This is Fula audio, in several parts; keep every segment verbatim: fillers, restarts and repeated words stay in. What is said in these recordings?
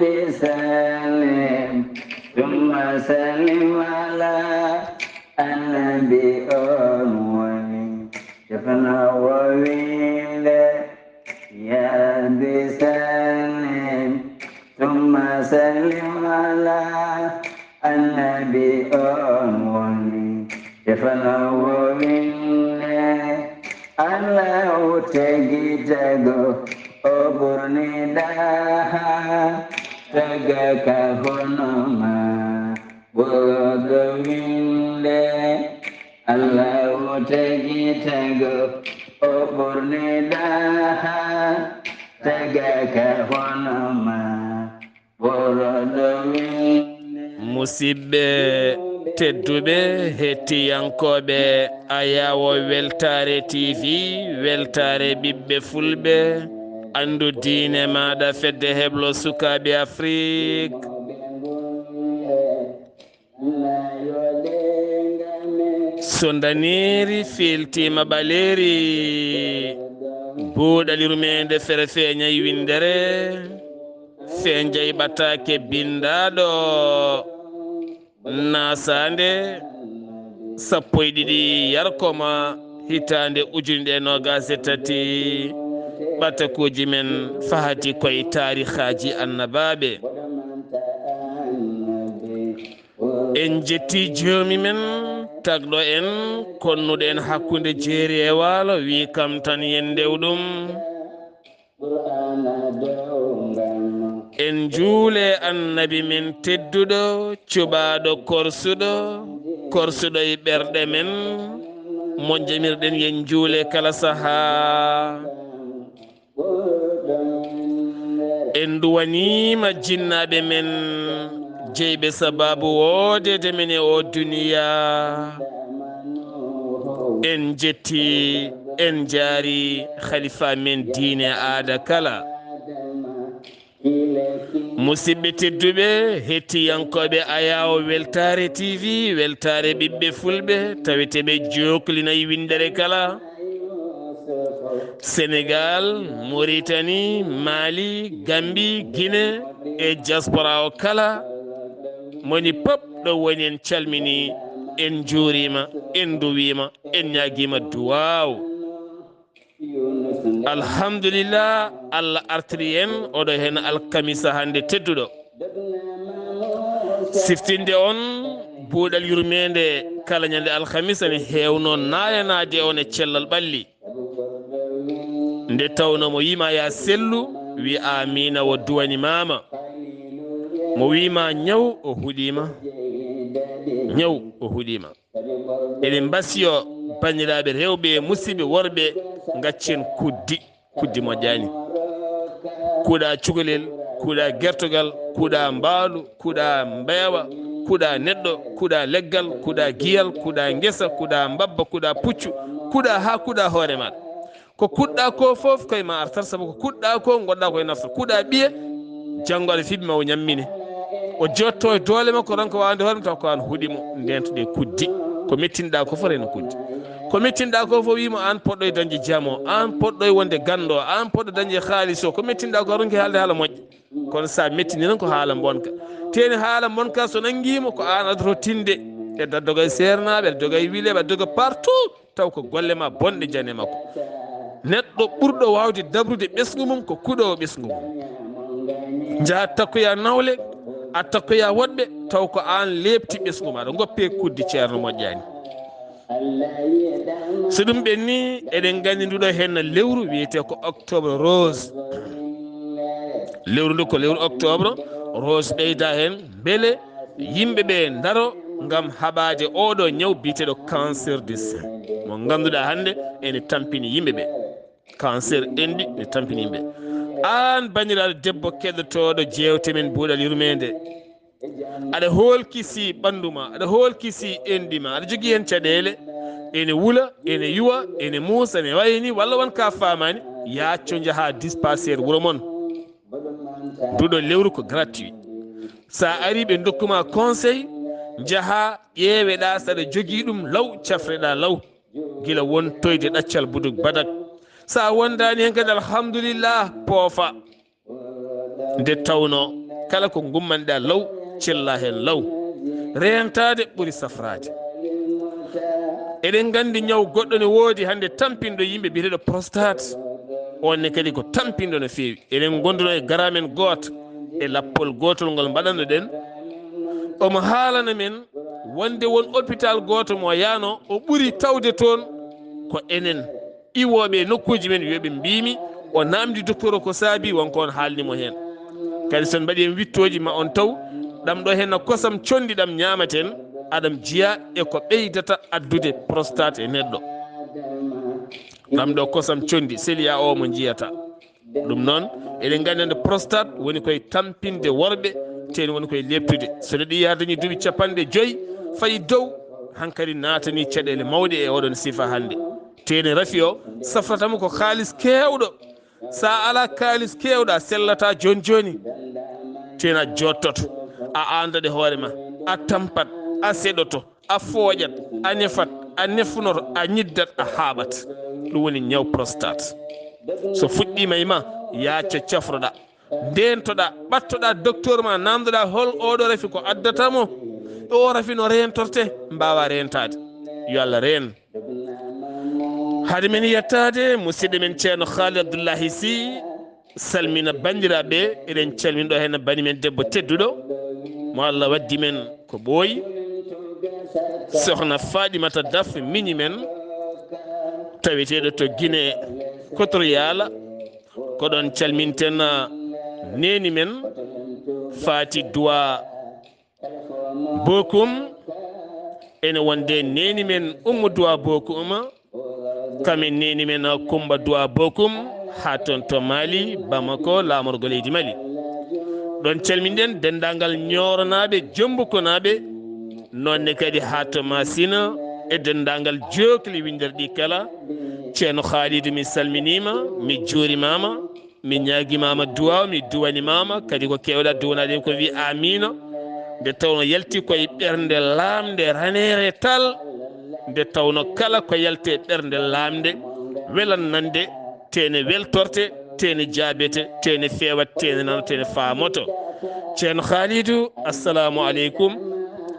بسلم ثم سلم على النبي أول. Cefna wowinde, ya bi sallim, ثم سلم على النبي أول. Cefna wowinde, Allahu tagi tago, o ɓurni daha, taga ka hono ma, ɓurɗo winde. Allahu tagi tago, o ɓurni daha, taga ka hono ma, ɓurɗo winde. Musidɓe tedduɓe, hettiyankooɓe Ayawo Weltaare T V, Weltaare ɓiɓɓe Fulɓe, anndu diine maaɗa, fedde heblo sukaaɓe Afrik. So ndaneeri fiiltiima ɓaleeri, buuɗal yurmeende fere feeñay winndere, feeñay ɓataake binndaaɗo, naasaande sappo e ɗiɗi yarkoma hitaande ujunere e noogaas e tati. Ɓatakuuji men fahati koye taarihaaji annabaaɓe. En njetti joomi men, tagɗo en, konnuɗo en hakkunde jeeri e waalo, wi kam tan yen ndew ɗum. En njuule annabi men tedduɗo, cuɓaaɗo korsuɗo, korsuɗo e ɓerɗe men, mo njamirɗen yen njuule kala sahaa. En nduwaniima jinnaaɓe men, jeyɓe sabaabu woodeede men e oo duniyaa. En njetti, en njaari khalifa men diine aada kala. Musidɓe tedduɓe, hettiyankooɓe Ayawo Weltaare T V, Weltaare ɓiɓɓe Fulɓe, taweteeɓe joklinay winndere kala. Senegal, Mauritanie, Mali, Gambie, Guinée e diaspora o kala. Moni pop ɗo woni en calmini, en njuurima, en nduwima, en ñaagima duwaaw. Alhamdulillah, Allah artiri en oɗo hen alkamisa hannde tedduɗo. Siftinde on buuɗal yurmeende kala ñande alkamisa ne heewno naayanaade on e cellal ɓalli. Nde tawno mo wiima ya sellu, wi amina, o duwani mama. Mo wiima ñaw, o huɗima. Ñaw, o huɗima. Eɗen mbasiyo, banndiraaɓe rewɓe e musidɓe worɓe, ngaccen kuddi. Kuddi moƴƴaani. Kuuɗa cukalel, kuuɗa gertogal, kuuɗa mbaalu, kuuɗa mbeewa, kuuɗa neɗɗo, kuuɗa leggal, kuuɗa giyal, kuuɗa ngesa, kuuɗa mbabba, kuuɗa puccu, kuuɗa haa kuuɗa hoore maɗa. Ko kuɗɗa ko fof koye ma artat, sabu ko kuɗɗa ko ngonɗa koye nafta. Kuuɗa ɓiye, janngo aɗa fiɓi ma o ñammine. O jotto e doole makko, ronka wawande hoore mum, taw ko an huɗi mo. Ndento ɗe kuddi. Ko mettinɗa ko fof reno kuddi. Ko mettinɗa ko fof wimo an poɗɗo e dañde jamo, an poɗɗo e wonde ganndo, an poɗɗo dañde haalis o. Ko mettinɗa ko ronki haalde haala moƴƴa. Kono sa mettini tan ko haala bonka. Teni haala bonka so nangimo ko an addoto tinde e daddoga e seernaɓe, aɗa doga e wileɓe, aɗa doga partout. Taw ko golle ma bonɗe jane makko. Neɗɗo ɓurɗo wawde dabrude ɓesngu mum ko kuɗowo ɓesngu mum. Njaha takkoya nawle, a takkoya woɗɓe, taw ko an leɓti ɓesngu ma. Ɗo goppe kuddi ceerno moƴƴani. So ɗum ɓenni, eɗen gandi nduɗo henna lewru wiyete ko octobre rose. Lewru ndu ko lewru octobre, rose ɓeyda hen, beele yimɓe ɓe ndaro ngam haɓaade oɗo ñaw biyeteɗo cancer du sein, mo ngannduɗaa hannde ene tampini yimɓe ɓe. Cancer enɗi ne tampini yimɓe. Aan banndiraaɗo debbo keɗotooɗo jeewte men Buuɗal Yurmeende, aɗa hoolkisi ɓanndu ma, aɗa hoolkisi enɗi ma, aɗa jogii heen caɗeele, ene wula, ene yuwa, ene muusa, ene wayni, walla won ka faamaani, yaaco njahaa dispensaire wuro mon. Nduɗo lewru ko gratuit. Sa ari ɓe dokkuma conseil, njaha ƴeeweɗa saɗa jogii ɗum law, cafreɗa law. Gila wontoyde ɗaccal buduk badak. Sa wondani hen kadi alhamdulillah, poofa. Nde tawno Kala ko ngummanɗaa law, cella heen law. Reentaade ɓuri safraade. Eɗen nganndi ñaw goɗɗo ne woodi hannde tampinɗo yimɓe biyeteeɗo prostate. On ne kadi ko tampinɗo no feewi. Eɗen ngonduno e garaamen gooto e lappol gootol ngol mbaɗanno-ɗen. Omo haalana men wonde won hôpital gooto mo yaano, o ɓuri tawde toon ko enen iwooɓe e nokkuuji men, wiyoɓe mbiimi o naamndi docteur o ko saabi, won ko on haalni mo heen. Kadi so on mbaɗi heen wittooji, ma on taw ɗam ɗo heen no kosam conndi ɗam ñaamaten, aɗam jiya e ko ɓeydata addude prostate e neɗɗo. Ɗam ɗo kosam conndi, seliya o mo njiyata. Ɗum noon, eɗen nganndi hannde prostate woni koye tampinde worɓe, teeni woni koye leeptude. So neɗɗo yiyii haa dañi duuɓi capanɗe joyi fayi dow, hankadi naatanii caɗeele mawɗe e oɗon sifa hannde. Teeni rafi o safrata mo ko kaalis keewɗo. So a alaa kaalis keewɗo, a sellataa jooni jooni. Teeni a joottoto, a aandat e hoore ma, a tampat, a seɗoto, a fooƴat, a nefat, a nefnoto, a ñiddat, a haaɓat. Ɗum woni ñaw prostate. So fuɗɗiima e ma, yaaco cafroɗaa, ndeentoɗaa, ɓattoɗaa docteur ma, naamndoɗaa hol oɗo rafi ko addata mo, o rafi no reentorte, mbaawa reentaade. Yo Allah reen. Hade men yettaade, musidɗo men Ceerno Khalid Abdullahi Sy, salmina banndiraaɓe, eɗen calmina ɗo heen bani men debbo tedduɗo, mo Allah waddi men ko ɓooyi. Sokhna Faaɗimata Daf miñi men, taweteeɗo to Gine Kotor Yaala, ko ɗoon calminten, ah, neeni men Faati Duwa Bokum, ene wonde neeni men Ummu Duwa Bokum, kam e neeni men Kumba Duwa Bokum, haa toon to Mali, Bamako, laamorgo leydi Mali. Ɗoon calminɗen denndaangal Ñooronaaɓe, Jombukonaaɓe, noon ne kadi haa to Masina e denndaangal jookli winnderɗi kala. Ceerno Khalidou, mi salminiima, mi juurimaama. Mi ñaagimaama duwaaw, mi duwanimaama, kadi ko keewɗaa duwanaade ko wi aamiina. Nde tawnoo yalti koye ɓernde laamnde raneere tal, nde tawnoo kala ko yalti e ɓernde laamnde welan nande, teene weltorte, teene jaabete, teene feewat, teene nano, teene faamoto. Ceerno Khalidou, assalamu aleykum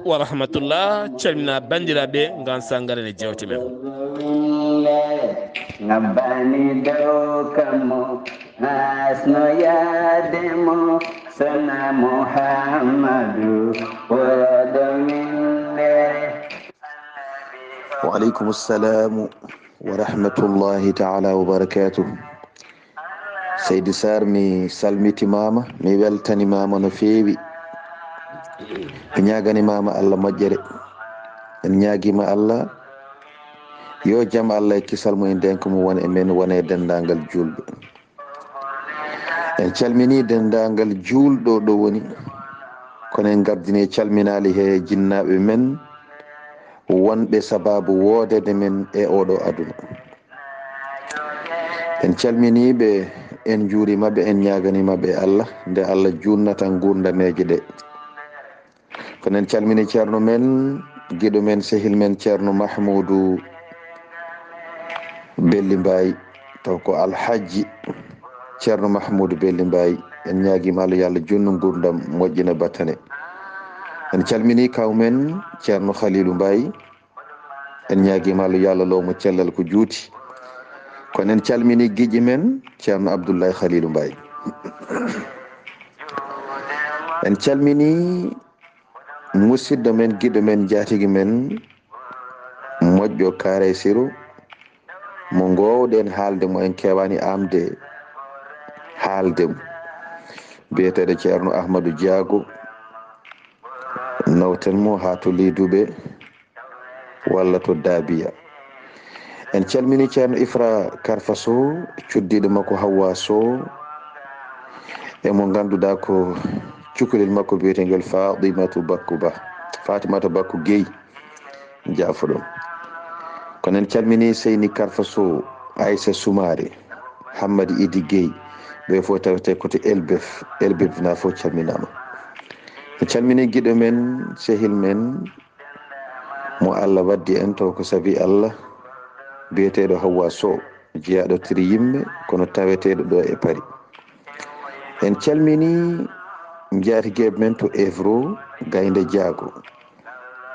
wa rahmatullah. Calmina banndiraaɓe, ngaan sangara ne jewte men. Ngabbani dow kammo, asno yaade mo, sana Muhammadu, woroɗo min nde. Wa aleykum salamu wa rahmatullahi taala wa barakatuh. Seydi Sarr, mi salmitimaama, mi weltanimaama no feewi. Mi ñaaganimaama Allah moƴƴere. En ñaagiima Allah, yo jam Allah e kisal mum en denka mum won e men, won e denndaangal juulɓe. En calminii denndaangal juulɗo ɗo woni, kono en ngardinii calminaali he jinnaaɓe men wonɓe sabaabu woodede men e oɗo aduna. En calminii ɓe, en njuuriima ɓe, en ñaaganii maɓɓe Allah, nde Allah juunnata nguurdameeje ɗe. Kono en calminii ceerno men, giɗo men, sehil men, ceerno Mahmoudou Belli Mbaye, taw ko Alhajji ceerno Mahmoudou Belli Mbaye. En ñaagiima Allah, yo Allah juutnu nguurndam, moƴƴina battane. En calminii kaw men, ceerno Khalilou Mbaye. En ñaagiima Allah, yo Allah loomo cellal ko juuti. Kono en calminii giƴƴi men, ceerno Abdoulaye Khalilou Mbaye. En calminii musidɗo men, giɗo men, jaatigi men, moƴƴo Kaare Siru, mo ngoowɗen haalde mo, en keewaani aamde haalde mo, biyeteeɗo ceerno Ahmadou Diago, nawten mo haa to Liiduɓe walla to Daabiya. En calminii ceerno Ifra Karfa Sow, cuddiiɗo makko Hawwa Sow, e mo ngannduɗaa ko cukalel makko biyeteengel Fatimatu Bakku Ba, Fatimata Bakku Guèye, jaafoɗon. Kono en calminii Seyni Karfa Sow, Aissa Soumaré, Hammadi Idi Guèye, ɓe fof tawetee ko to Elbef, Elbef na fof calminaama. En calminii giɗo men, sehil men, mo Allah waddi en taw ko sabi Allah, biyeteeɗo Hawwa Sow, jeyaaɗo Tiri Yimme, kono taweteeɗo ɗo e Paris. En calminii Njaatigeeɓe men to Evro, Gaynde Jaago,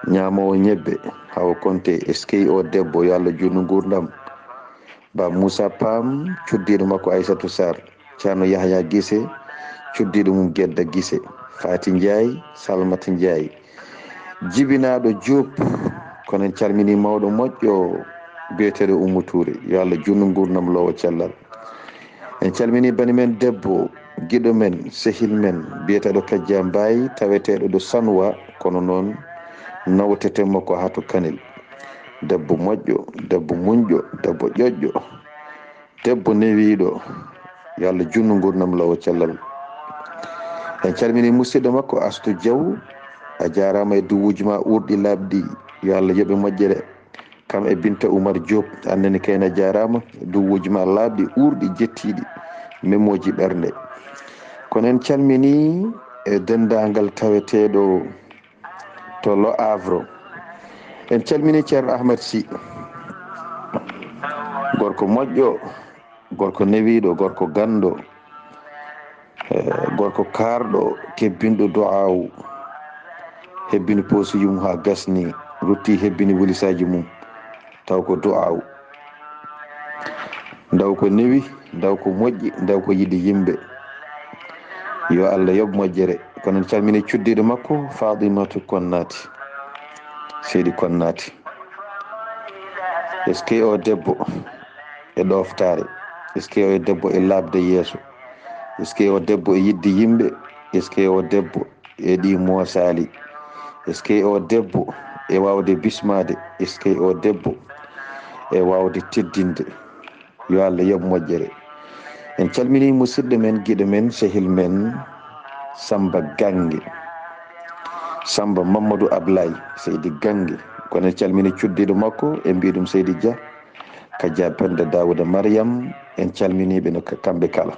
ñaamoowo ñebbe, Hawa Konte, eskey o debbo, yo Allah juutnu nguurndam. Ba Moussa Pam, cuddiiɗo makko Aissatou Sarr, Ceerno Yahya Gise, cuddiiɗo mum Gedda Gise, Faati Njaay, Salmata Njaay, jibinaaɗo Diop, kono en calminii mawɗo moƴƴo biyeteeɗo Oumou Touré, yo Allah juutnu nguurndam loowo cellal. En calminii bani men debbo, giɗo men, sehil men, biyeteeɗo Kajja Mbaye, taweteeɗo ɗo Sanwa, kono noon nawteten mo ko haa to Kanel. Debbo moƴƴo, debbo muñƴo, debbo ƴoƴƴo, debbo newiiɗo, yo Allah juutnu nguurndam loowo cellal. En calminii musidɗo makko Astou Diaw, a jaaraama e duwuuji ma uurɗi laaɓɗi, yo Allah yoɓe moƴƴere. Kam e Binta Oumar Diop, Annani Kayna jaaraama, duwuuji ma laaɓɗi, uurɗi, jettiiɗi, memooji ɓernde. Kono en calminii e denndaangal taweteeɗo to Le Havre. En calminii Ceerno Ahmed Sy, gorko moƴƴo, gorko newiiɗo, gorko ganndo, eh, gorko kaarɗo, kebbinɗo du'aawu, hebbini posuji mum haa gasni, rutti hebbini wolisaaji mum, taw ko du'aawu. Ndaw ko newi, ndaw ko moƴƴi, ndaw ko yiɗi yimɓe. Yo Allah yoɓ moƴƴere. Kono en calmini cuddiiɗo makko, Fatimatu Konnati, Seydi Konnati. Eskey o debbo e ɗooftaare, eskey o debbo e laaɓde yeeso, eskey o debbo e yiɗde yimɓe, eskey o debbo e ɗi moosaali, eskey o debbo e waawde bismaade, eskey o debbo e waawde teddinde. Yo Allah yoɓ moƴƴere. En calmini musidɗo men, giɗo men, sehil men, Samba Gange, Samba Mamadou Ablay, Seydi Gange. Kono en calmini cuddiiɗo makko, en mbiyi ɗum Seydi Dia, Kaja Penda Daouda Mariam, en calminiiɓe no ka-, kamɓe kala.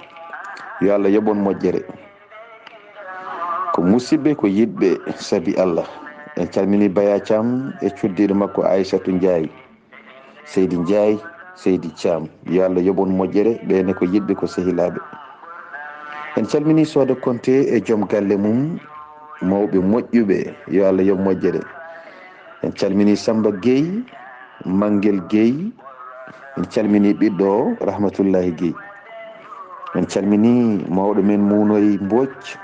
Yo Allah yoɓon moƴƴere. Ko musidɓe, ko yiɗɓe sabi Allah. En calmini Baya Thiam e cuddiiɗo makko Aissatou Ndiaye, Seydi Ndiaye, Seydi Thiam. Yo Allah yoɓon moƴƴere, ɓe ne ko yiɗɓe, ko sehilaaɓe. En calmini Soda Konte e joom galle mum, mawɓe moƴƴuɓe, yo Allah yoɓ moƴƴere. En calmini Samba Gueye, Mangel Gueye, en calmini ɓiɗɗo o, Rahmatullahi Gueye. En calmini mawɗo men Mounoy Mbodj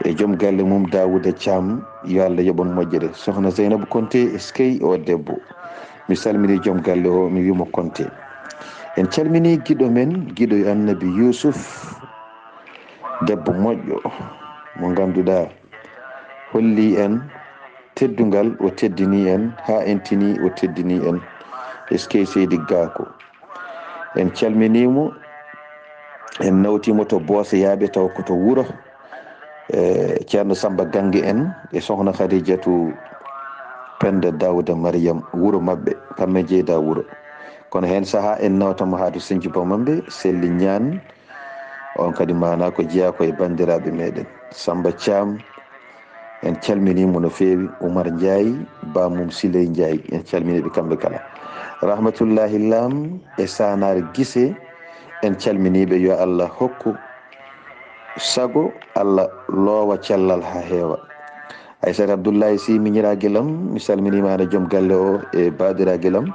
e joom galle mum Daouda Thiam, yo Allah yoɓon moƴƴere. Sohna Zainabou Konte, eskey o debbo. Mi salmini joom galle o, mi wimo Konte. En calmini giɗo men, giɗo e Annabi Youssouf, debbo moƴƴo mo ngannduɗaa holli en teddungal, o teddini en, haa en tini, o teddini en. Eskey Seydi Gako. En calminiimo, en nawtiimo to Booseyaaɓe, taw ko to wuro, e Ceerno Samba Gange en, e Sohna Khadijatu Penda Daouda Mariam, wuro maɓɓe, kamɓe njeyda wuro. Kono heen sahaa en nawtamo haa to Sinthiou Bamambé, Selli Ñaan, on kadi maana ko jeyaa ko e banndiraaɓe meɗen. Samba Thiam, en calminiimo no feewi. Oumar Ndiaye, Bamum Siley Ndiaye, en calminiiɓe kamɓe kala. Rahmatullahi Lam e Sanar Gise, en calminiiɓe, yo Allah hokku sago, Allah loowa cellal haa heewa. Aissata Abdoulaye Sy, miñiraaguel am, mi salminiima, ana joom galle o e baaɗiraaguel am.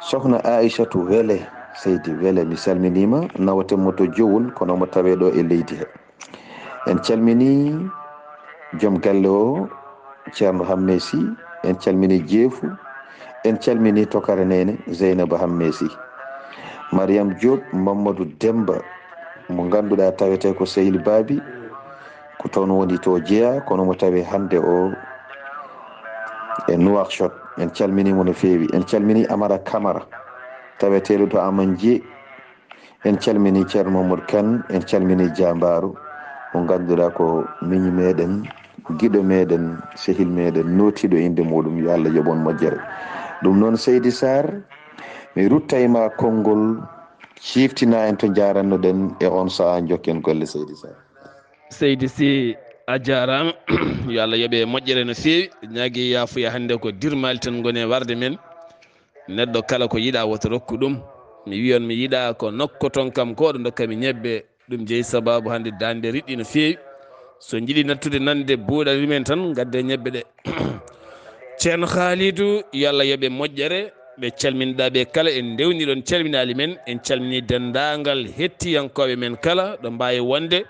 Sohna Aissatou Wele, Seydi Wele, mi salminiima, nawaten mo to Jowol, kono omo tawee ɗo e leydi he. En calmini joom galle o, Ceerno Hamme Sy, en calmini Jeefu, en calmini Tokara Neene, Zeynaba Hamme Sy. Mariam Diop, Mamadou Demba, mo ngannduɗaa tawetee ko sehil Baabi, ko toon woni to jeyaa, kono mo tawee hannde o e Nouakchott. En calminiimo no feewi. En calmini Amara Camara, taweteeɗo to Amandier. En calmini Ceerno Mamadou Kane, en calmini jaambaaru mo ngannduɗaa ko miñi meɗen, giɗo meɗen, sehil meɗen, nootiiɗo innde muɗum, yo Allah yoɓon moƴƴere. Ɗum noon, Seydi Sarr, mi ruttay ma konngol, ciiftina en to njaarannoɗen e on sahaa, njokken golle, Seydi Sarr. Seydi Sy, a jaaraama. Yo Allah yoɓe moƴƴere no feewi. Ñaagi yaafuya hannde ko dirmaali tan ngoni e warde men. Neɗɗo kala ko yiɗa woto rokku ɗum. Mi wiyon mi yiɗa ko nokko toon kam ko ɗo ndokkami ñebbe. Ɗum jeyi sabaabu hannde daande riɗɗi no feewi. So njiɗi nattude nande buuɗali men tan, ngadde ñebbe ɗe. Ceerno Khalidou, yo Allah yoɓe moƴƴere. Ɓe calminɗaa ɓe kala, en ndewni ɗon calminaali men. En calmini denndaangal hettiyankooɓe men kala ɗo mbaawi wonde.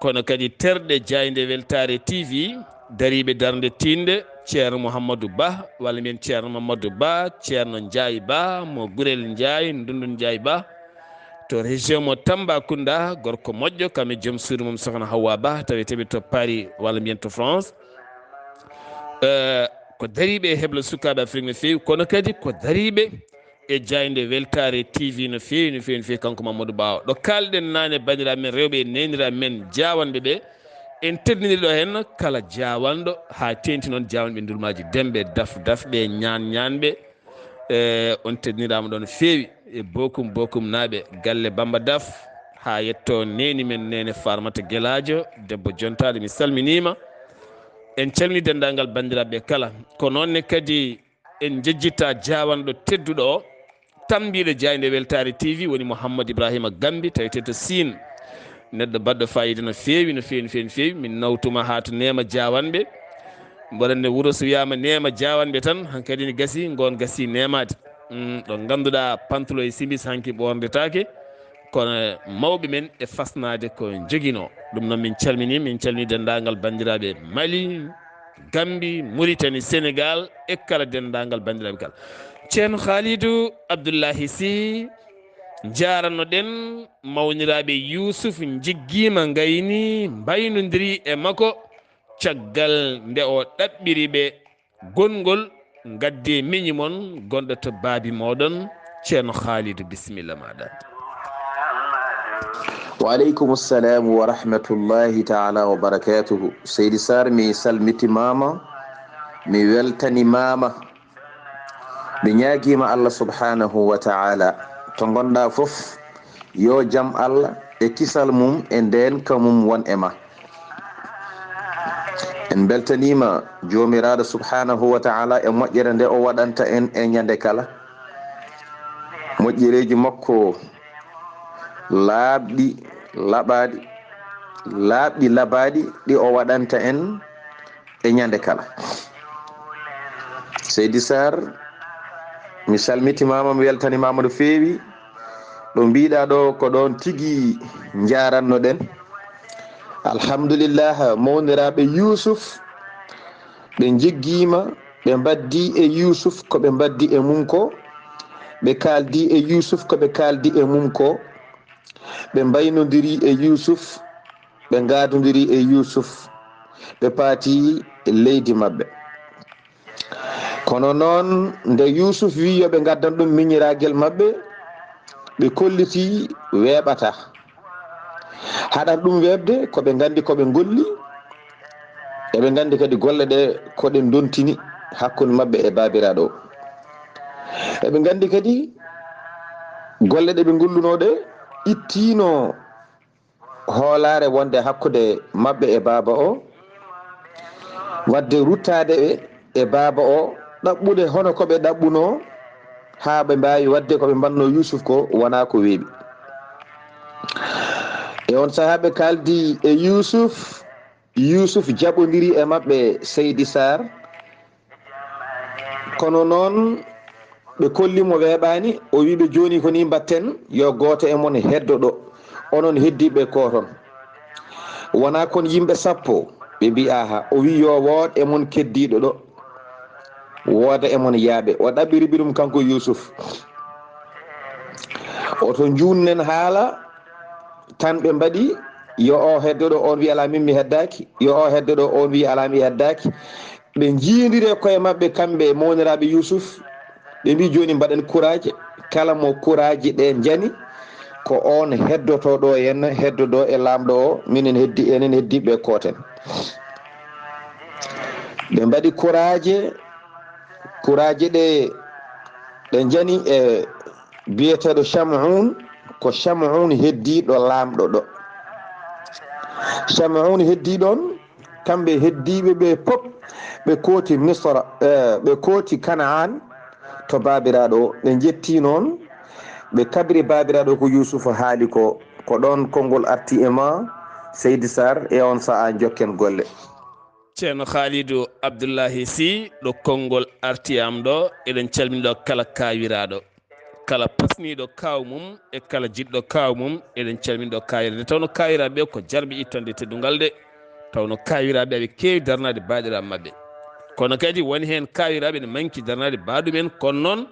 Kono kadi terɗe jaaynde weltaare T V, dariiɓe darnde tiinde, Ceerno Mouhamadou Ba, walla mbiyen Ceerno Mamadou Ba, Ceerno Ndiaye Ba, mo Gurel Ndiaye, Ndundun Ndiaye Ba, to région mo Tambacounda, gorko moƴƴo, kam e joom suudu mum Sokhna Hawa Ba, taweteeɓe to Paris, walla mbiyen to France. Eh, ko dariiɓe e heblo sukaaɓe Afrik no feewi, kono kadi ko dariiɓe e jaaynde weltaare T V no feewi, no feewi, no feewi, kanko Mamadou Ba o. Ɗo kaalɗen naane, banndiraaɓe men rewɓe e neeniraaɓe men jaawanɓe ɓe, en teddiniri ɗo heen kala jaawanɗo, haa teeŋti noon jaawanɓe ndulmaaji Demba e Daf Dafɓe e Ñaan Ñaanɓe. Eh, on teddiniraama ɗo no feewi e Bokum Bokumnaaɓe, galle Bamba Daf, haa yetto neeni men, neene Farmata Gelaajo, debbo jontaaɗo, mi salminiima. En calmini denndaangal banndiraaɓe kala. Ko noon ne kadi en njejjittaa jaawanɗo tedduɗo o, tammbiiɗo jaaynde weltaare T V, woni Mouhammad Ibrahima Gambi, tawetee to Siin. Neɗɗo baɗɗo faayiida no feewi, no feewi, no feewi, no feewi. Min nawtuma haa to Neema Jaawanɓe. Mboɗon ne wuro so wiyaama Neema Jaawanɓe tan, hankadi ne gasi, ngoon gasi neemaade. Mm, ɗo ngannduɗaa pantulo e simis hanki ɓoorndetaake, kono mawɓe men e fasnaade ko njoginoo. Ɗum noon min calminii, min calminii denndaangal banndiraaɓe Mali, Gambi, Muritani, Senegal e kala denndaangal banndiraaɓe kala. Ceerno Khalidou Abdoullahi Sy, njaaranno ɗen mawniraaɓe Yuusuf, njiggiima, ngayni, mbaynondiri e makko, caggal nde o ɗaɓɓiri ɓe gonngol, ngaddee miñi mon gonɗo to baabi mooɗon, Ceerno Khalidou, bisimilla maaɗa. Wa aleykum salam wa rahmatullahi taala wa barakatuhu. Seydi Sarr, mi salmitimaama, mi weltanimaama, mi ñaagiima Allah subhanahu wa taala. To ngonɗaa fof, yo jam Allah e kisal mum e ndeenka mum won e ma. En mbeltaniima Joomiraaɗo subhanahu wa taala e moƴƴere nde o waɗanta en e ñande kala. Moƴƴereeji makko laaɓɗi, laɓaaɗi, laaɓɗi, laɓaaɗi, ɗi o waɗanta en e ñande kala. Seydi Sarr, mi salmitimaama, mi weltanimaama no feewi. Ɗo mbiɗa ɗo, ko ɗon tigi njarannoɗen. Alhamdulillah, mawniraaɓe Yuusuf, ɓe njiggiima, ɓe mbaddi e Yuusuf ko ɓe mbaddi e mum ko, ɓe kaaldi e Yuusuf ko ɓe kaaldi e mum ko, ɓe mbaynondiri e Yuusuf, ɓe ngaadondiri e Yuusuf, ɓe paati leydi maɓɓe. Kono noon, nde Yuusuf wi yo ɓe ngaddan ɗum miñiraagel maɓɓe, ɓe kolliti weeɓata. Haɗata ɗum weeɓde, ko ɓe nganndi ko ɓe ngolli, eɓe nganndi kadi golle ɗe ko ɗe ndontini hakkunde maɓɓe e baabiraaɗo o. Eɓe nganndi kadi golle ɗe ɓe ngollunoo ɗe ittiino hoolaare wonde hakkunde maɓɓe e baaba o, wadde ruttaade ɓe e baaba o, ɗaɓɓude hono ko ɓe ɗaɓɓunoo, haa ɓe mbaawi waɗde ko ɓe mbaɗnoo Yuusuf ko, wonaa ko weeɓi. E on sahaa, ɓe kaaldi e Yuusuf, Yuusuf jaɓondiri e maɓɓe, Seydi Saar. Kono noon, ɓe kolli mo weeɓaani, o wi ɓe, "Jooni ko nii mbaɗten, yo gooto e mon heddo ɗo, onon heddiiɓe ko ton." Wonaa kon yimɓe sappo? Ɓe mbi, "Aha." O wi, "Yo wood e mon keddiiɗo ɗo, wooda e mon yaaɓe." O ɗaɓɓiri ɓe ɗum kanko Yuusuf. O to njuunnen haala, tan ɓe mbaɗi, yo o heddo ɗo, on wi, "Alaa, min mi heddaaki." Yo o heddo ɗo, on wi, "Alaa, mi heddaaki." Ɓe njiidiri e koye maɓɓe, kamɓe e mawniraaɓe Yuusuf. Ɓe mbi, "Jooni mbaɗen kuraaje. Kala mo kuraaji ɗe njani, ko oon heddotoo ɗo, en heddodo e Laamɗo o, minen heddi, enen heddiiɓe kooten." Ɓe mbaɗi kuraaje, kuraaje ɗe, ɗe njani e biyeteeɗo Camuun, ko Camuun heddiiɗo Laamɗo ɗo. Camuun heddii ɗoon, kamɓe heddiiɓe ɓe pop, ɓe kooti Misra, eh, ɓe kooti Kanaan to baabiraaɗo o. Ɓe njettii noon, ɓe kabri baabiraaɗo ko Yuusufa haali ko, ko ɗoon konngol arti e ma, Seydi Sarr, e on sa'a jokken golle. Ceerno Khalidou Abdoulahi Sy, ɗo konngol arti am ɗo, eɗen calmini ɗo kala kaawiraaɗo, kala pasniiɗo kaaw mum e kala jiɗɗo kaaw mum, eɗen calmini ɗo kaawiraaɓe. Nde tawno kaawiraaɓe ko jarɓe ittande teddungal de, tawno kaawiraaɓe aɓe keewi darnaade baaɗiraaɓe maɓɓe. Kono kadi woni heen kaawiraaɓe ene manki darnaade baaɗumen, kono noon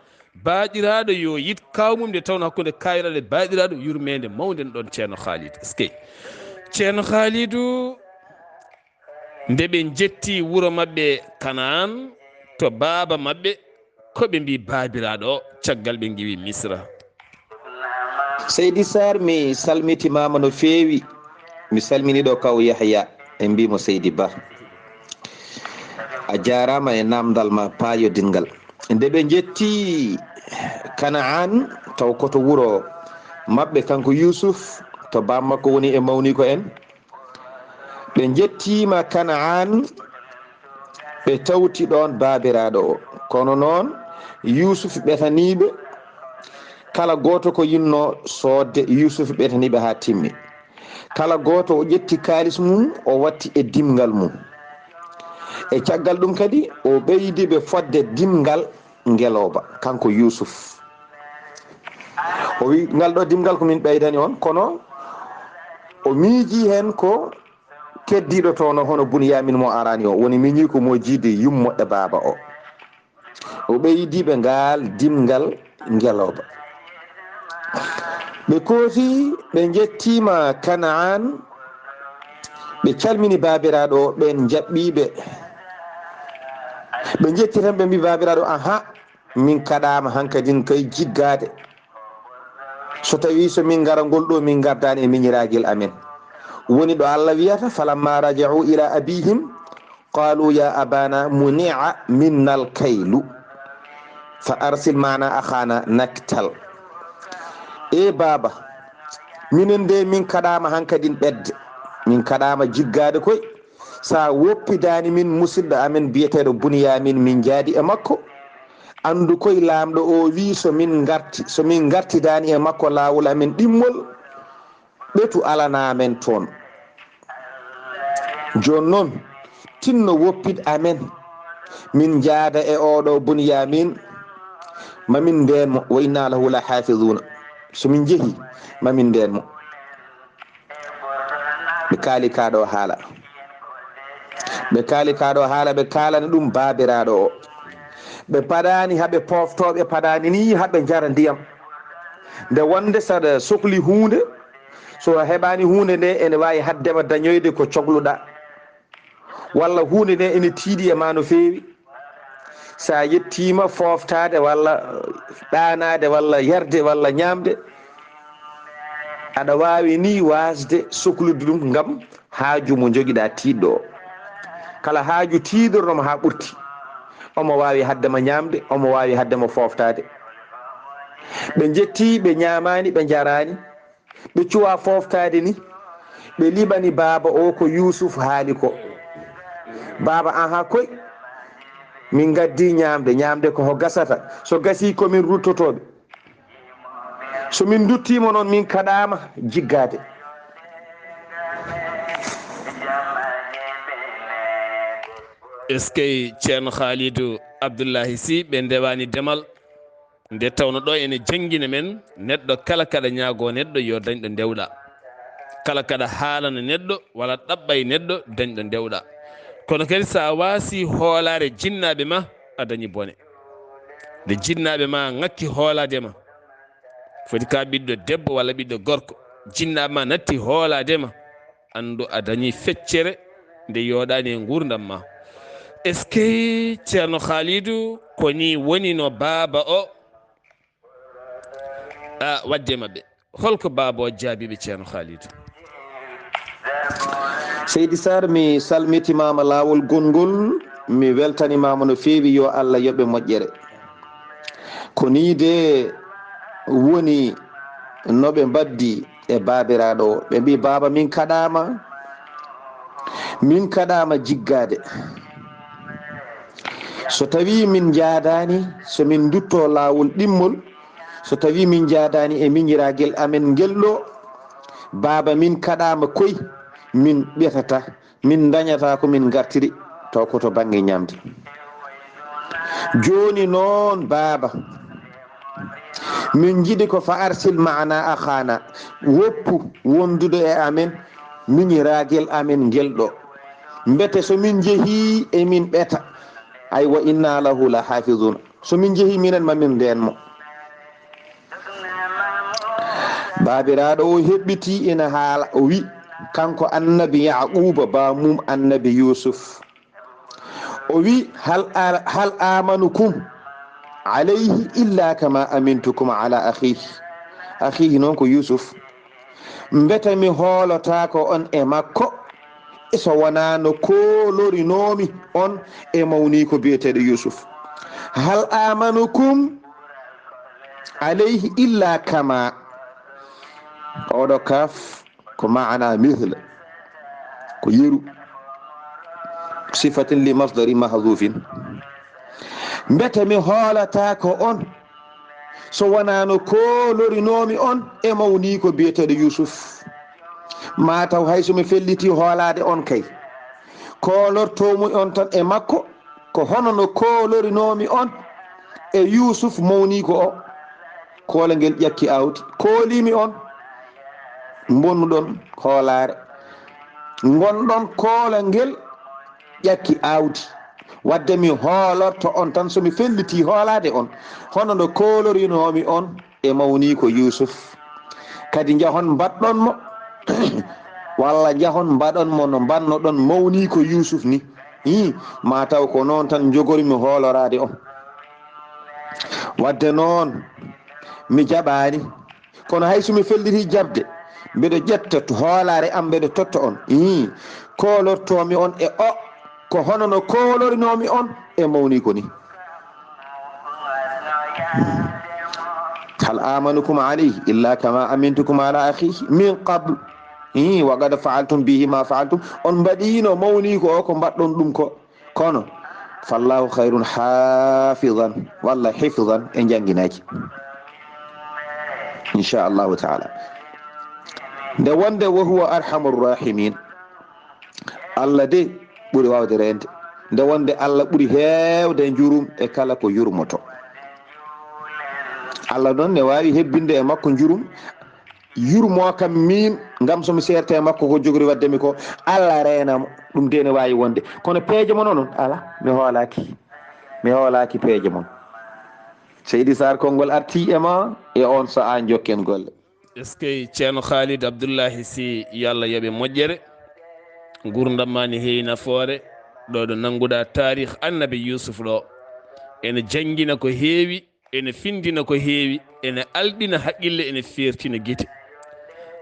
baaɗiraaɗo yo yit kaaw mum, nde tawno hakkunde kaawiraaɗo e baaɗiraaɗo yurmeende mawnde ɗon, Ceerno Khalid. Eskey. Ceerno Khalidou, nde ɓe njetti wuro maɓɓe Kanaan to baaba maɓɓe, ko ɓe mbi baabiraaɗo o caggal ɓe ngiwi Misra? Seydi Sarr, mi salmitimaama no feewi. Mi salmini ɗo kaw Yahya, en mbimo Seydi Ba. A jaaraama e namdal ma paayodingal. Nde ɓe njetti Kanaan, taw ko to wuro maɓɓe kanko Yuusuf, to baam makko woni e mawniko en. Ɓe njettiima Kanaan, ɓe tawti ɗoon baabiraaɗo o. Kono noon, Yuusuf ɓetanii ɓe, kala gooto ko yinnoo soodde, Yuusuf ɓetanii ɓe haa timmi. Kala gooto o ƴetti kaalis mum, o watti e dimngal mum. E caggal ɗum kadi, o ɓeydi ɓe fodde dimngal ngelooba, kanko Yuusuf. O wi, ngal ɗo dimngal ko min ɓeydani on, kono o miiji heen ko keddiiɗo toon o, hono Bunyamin mo arani o, woni miñi ko mo jiidi yummo e baaba o. O ɓeydi ɓe ngaal dimngal ngelooba. Ɓe kooti, ɓe njettiima Kanaan, ɓe calmini baabiraaɗo o, ɓeen njaɓɓii ɓe. Ɓe njetti tan, ɓe mbi baabiraaɗo, aha, min kaɗaama hankadin kay jiggaade. So tawii so min ngara ngol ɗo, min ngardaani e miñiraagel amen. Woni ɗo Allah wiyata, falamma raja'u ila abihim, qalu ya abana muni'a minna alkaylu, fa arsil ma'ana akhana naktal. E baaba, minen de min kaɗaama hankadin ɓedde. Min kaɗaama jiggaade koy. Sa woppidaani min musidɗo amen biyeteeɗo Bunyamin, min njaadi e makko. Anndu koy laamɗo o wii so min ngarti, so min ngartidaani e makko laawol amen ɗimmol, ɓetu alanaa men toon. Jooni noon, tinno woppit amen, min njaada e oɗo Bunyamin, ma min ndeen mo, wa inna lahu la hafiduna. So min njehi, ma min ndeen mo. Ɓe kaali kaa ɗo haala. Ɓe kaali kaa ɗo haala, ɓe kaalani ɗum baabiraaɗo o. Ɓe paɗaani haɓe pooftooɓe, paɗaani ni haɓe njara ndiyam. Nde wonde saɗa sokli huunde, so a heɓaani huunde nde, ene waawi haddema dañoyde ko cokluɗaa. Walla huunde nde ene tiiɗi e ma no feewi. So a yettiima fooftaade walla ɗaanaade walla yarde walla ñaamde, aɗa waawi ni waasde soklude ɗum ngam haaju mo njogiɗaa tiiɗɗo o. Kala haaju tiiɗorɗo mo haa ɓurti, omo waawi haddema ñaamde, omo waawi haddema fooftaade. Ɓe njetti, ɓe ñaamaani, ɓe njaraani. Ɓe cuwa fooftaade ni, ɓe liɓani baaba o ko Yuusuf haali ko. Baaba, aha koy, min ngaddi ñaamde, ñaamde ko ho gasata. So gasii ko min ruttotooɓe. So min nduttiima noon, min kaɗaama jiggaade. Eskey Ceerno Khalidou Abdoulahi Sy, ɓe ndewaani demal. Nde tawno ɗo ene janngina men, neɗɗo kala kaɗa ñaagoo neɗɗo yo dañ ɗo ndewɗaa. Kala kaɗa haalana neɗɗo walla ɗaɓɓa e neɗɗo, dañ ɗo ndewɗaa. Kono kadi so a waasii hoolaare jinnaaɓe ma, a dañii bone. Nde jinnaaɓe ma ŋakki hoolaade ma, foti ka ɓiɗɗo debbo walla ɓiɗɗo gorko, jinnaaɓe ma natti hoolaade ma, anndu a dañii feccere nde yooɗaani e nguurndam ma. Eskey Ceerno Khalidou, ko ni woni no baaba o, a, waɗde maɓɓe. Holko baaba o jaabii ɓe, Ceerno Khalidou? Seydi Sarr, mi salmitimaama laawol gonngol, mi weltanimaama no feewi, yo Allah yoɓ ɓe moƴƴere. Ko nii de woni no ɓe mbaddi e baabiraaɗo o. Ɓe mbii, baaba, min kaɗaama, min kaɗaama jiggaade. So tawii min njaadaani, so min nduttoo laawol ɗimmol, so tawii min njaadaani e miñiraagel amen ngel ɗo, baaba, min kaɗaama koy, min ɓetata, min dañata ko min ngartiri, taw ko to bannge ñamde. Jooni noon, baaba, min njiɗi ko fa arsil maana akhana, woppu wondude e amen, miñiraagel amen ngel ɗo. Mbete so min njehii e min ɓeta, ay wa inna lahu la hafizun. So min njehii minen ma min ndeen mo. Baabiraaɗo o heɓɓitii ina haala, o wi, kanko annabi Yaquuba, baamum annabi Yuusuf. O wi, hal, a-, hal amanukum alayhi illa kama amintukum ala akhihi. Akhihi noon ko Yuusuf. Mbete mi hoolotaako on e makko, so wonaa no koolorinoomi on e mawniiko biyeteeɗo Yuusuf. Hal amanukum alayhi illa kama. Oɗo kaf ko maana mithl, ko yeru, sifatin li masdari mahzufin. Mbete mi hoolataako on, so wonaa no koolorinoomi on e mawniiko biyeteeɗo Yuusuf. Maa taw hay so mi felliti hoolaade on kay, koolortoomi on tan e makko, ko hono no koolorinoomi on e Yuusuf mawniiko o. Koole ngel ƴakki aawdi. Kooliimi on, mbonnuɗon hoolaare. Ngonɗon koole ngel ƴakki aawdi. Wadde mi hoolorto on tan, so mi felliti hoolaade on, hono no koolorinoomi on e mawniiko Yuusuf. Kadi njahon mbaɗɗon mo, walla njahon mbaɗon mo no mbannoɗon mawniiko Yuusuf ni. Ii, maa taw ko noon tan njogormi hooloraade on. Wadde noon, mi jaɓaani. Kono hay so mi felliti jaɓde, mbeɗo ƴetta to hoolaare am, mbeɗo totta on. Ii, koolortoomi on e o, ko hono no koolorinoomi on e mawniiko ni. Hal amanukum alayhi illa kama amintukum ala akhihi min qabl. Ii, wa qad fa'altum bihi ma fa'altum. On mbaɗiino mawniiko o ko mbaɗɗon ɗum ko. Kono, fallahu khayrun hafizan, walla hifzan e jannginaaki. Inchallahu taala. Nde wonde, wa huwa arhamur rahimin. Allah de ɓuri waawde reende. Nde wonde, Allah ɓuri heewde njurum e kala ko yurmoto. Allah noon ne waawi hebbinde e makko njurum, yurmo kam miin, ngam so mi seerte e makko ko jogori waɗde mi ko, Allah reena mo. Ɗum de ne waawi wonde. Kono peeje mon onon, ala, mi hoolaaki. Mi hoolaaki peeje mon. Seydi Sarr, konngol artii e ma, e on sahaa njokken golle. Eskey, Ceerno Khalid Abdullahi Sy, yo Allah yoɓe moƴƴere. Nguurndam ma ne heewi nafoore. Ɗo ɗo nannguɗaa taarih Annabi Yuusuf ɗo. Ene janngina ko heewi, ene findina ko heewi, ene alɗina haqqille, ene feertina gite.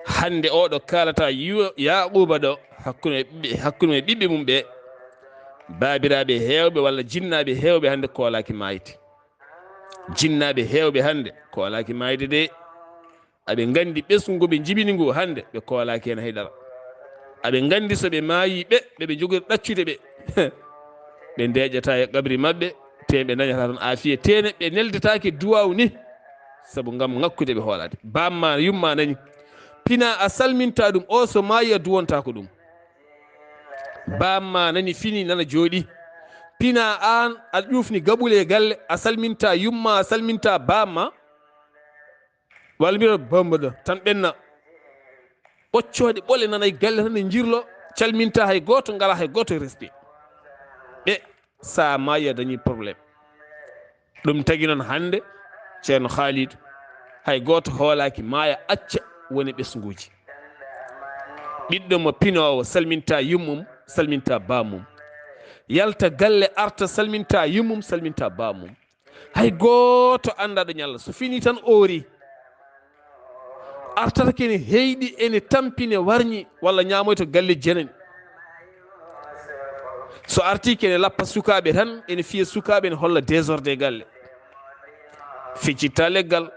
Hannde oɗo kaalata Yu-, Yaaquuba ɗo, hakkunde e ɓiɓɓe, hakkunde e ɓiɓɓe mum ɓe, baabiraaɓe heewɓe walla jinnaaɓe heewɓe hannde koolaaki maayde. Jinnaaɓe heewɓe hannde koolaaki maayde de. Aɓe nganndi ɓesngu ngu ɓe njibini ngu hannde, ɓe koolaaki heen hay dara. Aɓe nganndi so ɓe maayii ɓe, ɓe ɓe njogori ɗaccude ɓe. Ɓe ndeeƴataa e qabri maɓɓe, tee ɓe ndañataa toon aafiya, tee ne ɓe neldetaake duwaaw ni, sabu ngam ŋakkude ɓe hoolaade. Baam ma, yumma nani, pinaa a salmintaa ɗum, o so maayii a duwontaako ɗum. Baam ma nani fini nana jooɗii. Pinaa aan aɗa ƴuufni gaɓule e galle, a salmintaa yumma, a salmintaa baam ma. Walla mbiɗo bambaɗo tan ɓenna. Ɓoccooɗe ɓole nana e galle tan e njirlo, calminta hay gooto, ngala hay gooto e respect. Ɓe, sa maayi a dañi problème. Ɗum tagi noon hannde, Ceerno Khalid, hay gooto hoolaaki maaya acca woni ɓesnguuji. Ɓiɗɗo mo pinoowo salminta yummum, salminta bammum. Yalta galle arta salminta yummum, salminta bammum. Hay gooto anndaa ɗo ñalla. So fini tan oori. Artata kene heyɗi, ene tampi, ne warñi, walla ñaamoyta galle jenani. So arti kene lappa sukaaɓe tan, ene fiya sukaaɓe, ene holla désordre e galle. Feccitta leggal,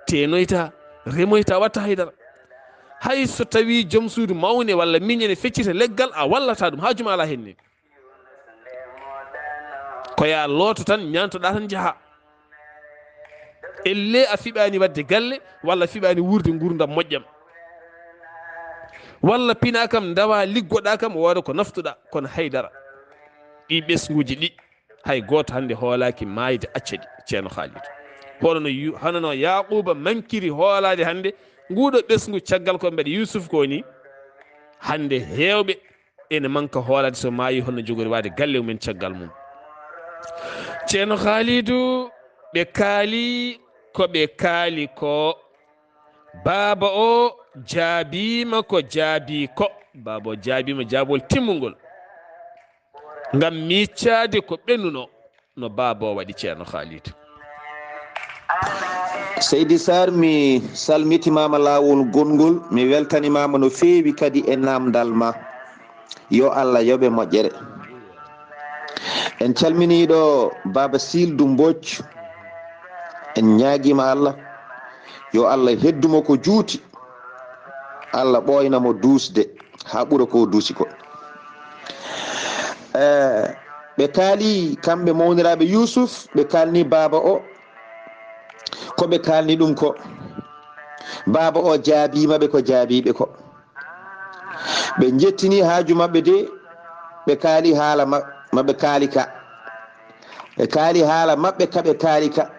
teenoyta, remoyta, watta haydara. Hay so tawi joom suudu mawne walla miñe ne feccita leggal, a wallata ɗum, haaju ma alaa heen ni. Ko yaa looto tan, ñaantoɗaa tan, njahaa. Ellee a fiɓaani waɗde galle, walla a fiɓaani wuurde nguurndam moƴƴam. Walla pinaa kam, ndawaa, liggoɗaa kam, wooda ko naftuɗaa, kono haydara. Ɗi ɓesnguuji ɗi, hay gooto hannde hoolaaki maayde acca ɗi, Ceerno Haalidu. Hono no yu-, hono no Yaaquuba mankiri hoolaade hannde, nguuɗo ɓesngu caggal ko mbaɗi Yuusuf ko ni, hannde heewɓe ene manka hoolaade so maayi, hono jogori waade galle mumen caggal mum. Ceerno Haalidu, ɓe kaali ko ɓe kaali ko, baaba o jaabiima ko jaabi ko, baaba o jaabiima jaabol timmungol. Ngam miicaade ko ɓennuno, no baaba o waɗi, Ceerno Haalidu. Seydi Sarr, mi salmitimaama laawol gonngol, mi weltanimaama no feewi kadi e naamndal ma. Yo Allah yoɓe moƴƴere. En calminii ɗo Baaba Siildu Mbooc. En ñaagiima Allah, yo Allah heddu mo ko juuti. Allah ɓooyna mo duusde haa ɓura ko duusi ko. Eh, ɓe kaali kamɓe mawniraaɓe Yuusuf, ɓe kaalni baaba o ko ɓe kaalni ɗum ko. Baaba o jaabiima ɓe ko jaabiiɓe ko. Ɓe njettini haaju maɓɓe de, ɓe kaali haala ma-, maɓɓe kaali ka. Ɓe kaali haala maɓɓe ka ɓe kaali ka.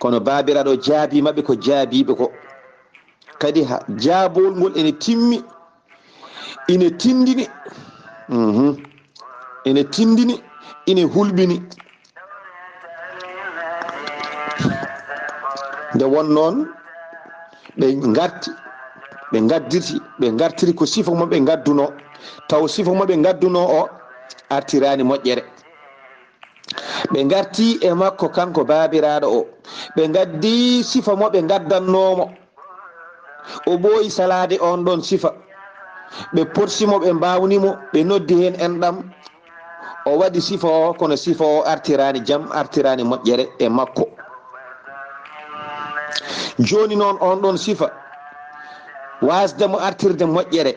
Kono baabiraaɗo jaabiima ɓe ko jaabiiɓe ko. Kadi ha-, jaabol ngol ene timmi, ine tindini. Mhm. Ene tindini, ine hulɓini. Nde won noon, ɓe ngarti, ɓe ngaddirti, ɓe ngartiri ko sifa mo ɓe ngadduno. Taw sifa mo ɓe ngadduno o artirani moƴƴere. Ɓe ngarti e makko kanko baabiraaɗo o. Ɓe ngaddi sifa mo ɓe ngaddanno mo. O ɓooyi salaade on ɗon sifa. Ɓe porsi mo, ɓe mbaawni mo, ɓe noddi heen enɗam. O waɗi sifa o, kono sifa o artiraani jam, artiraani moƴƴere e makko. Jooni noon, on ɗon sifa, waasde mo artirde moƴƴere,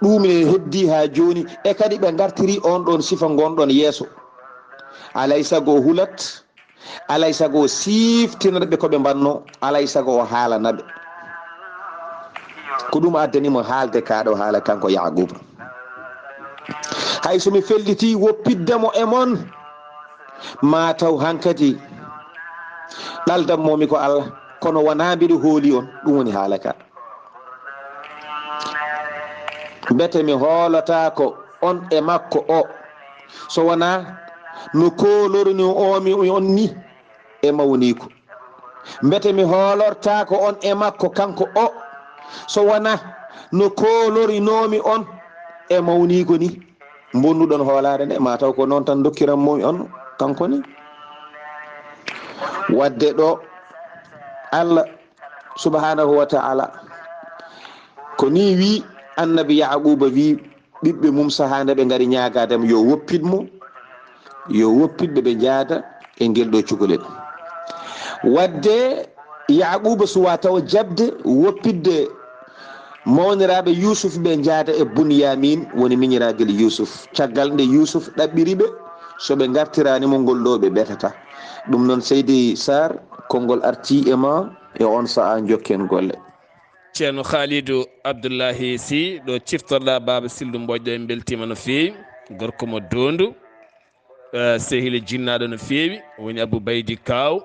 ɗum ne heddii haa jooni. E kadi ɓe ngartiri on ɗon sifa ngon ɗon yeeso. Alay sago o hulat, alay sago o siiftinata ɓe ko ɓe mbanno, alay sago o haalana ɓe. Ko ɗum addani mo haalde kaa ɗo haala kanko Yaaquuba. Hay so mi felliti woppidde mo e mon, maa taw hankadi ɗaldan mo mi ko Allah, kono wonaa mbiɗo hooli on, ɗum woni haala ka. Mbete mi hoolotaako on e makko o, so wonaa no koolorunoo mi on ni e mawniiko. Mbete mi hoolortaako on e makko kanko o, so wonaa no koolorinoomi on e mawniiko ni. Mbonnuɗon hoolaare nde, maa taw ko noon tan ndokkiran mo on kanko ne. Wadde ɗo, Allah subhanahu wa ta'ala ko ni wi, annabi Yaaquuba wi ɓiɓɓe mum sahaa nde ɓe ngari ñaagaade mo yo woppit mo, yo woppit ɓe, ɓe njaada e ngel ɗo cukalel. Wadde Yaaquuba suwaa tawa jaɓde woppitde mawniraaɓe Yuusuf ɓe njaada e Bunyamin, woni miñiraagal Yuusuf. Caggal nde Yuusuf ɗaɓɓiri ɓe, so ɓe ngartiraani mo ngol ɗo, ɓe ɓetata. Ɗum noon, Seydi Sarr, konngol artii e ma e on sa'a, njokken golle. Ceerno Khalidou Abdoulahi Sy, ɗo ciftorɗaa Baaba Sildu Mbodj ɗo, en mbeltiima no feewi. Gorko mo Doondu, eh, sehil e jinnaaɗo no feewi, woni Abou Baydi Kaaw.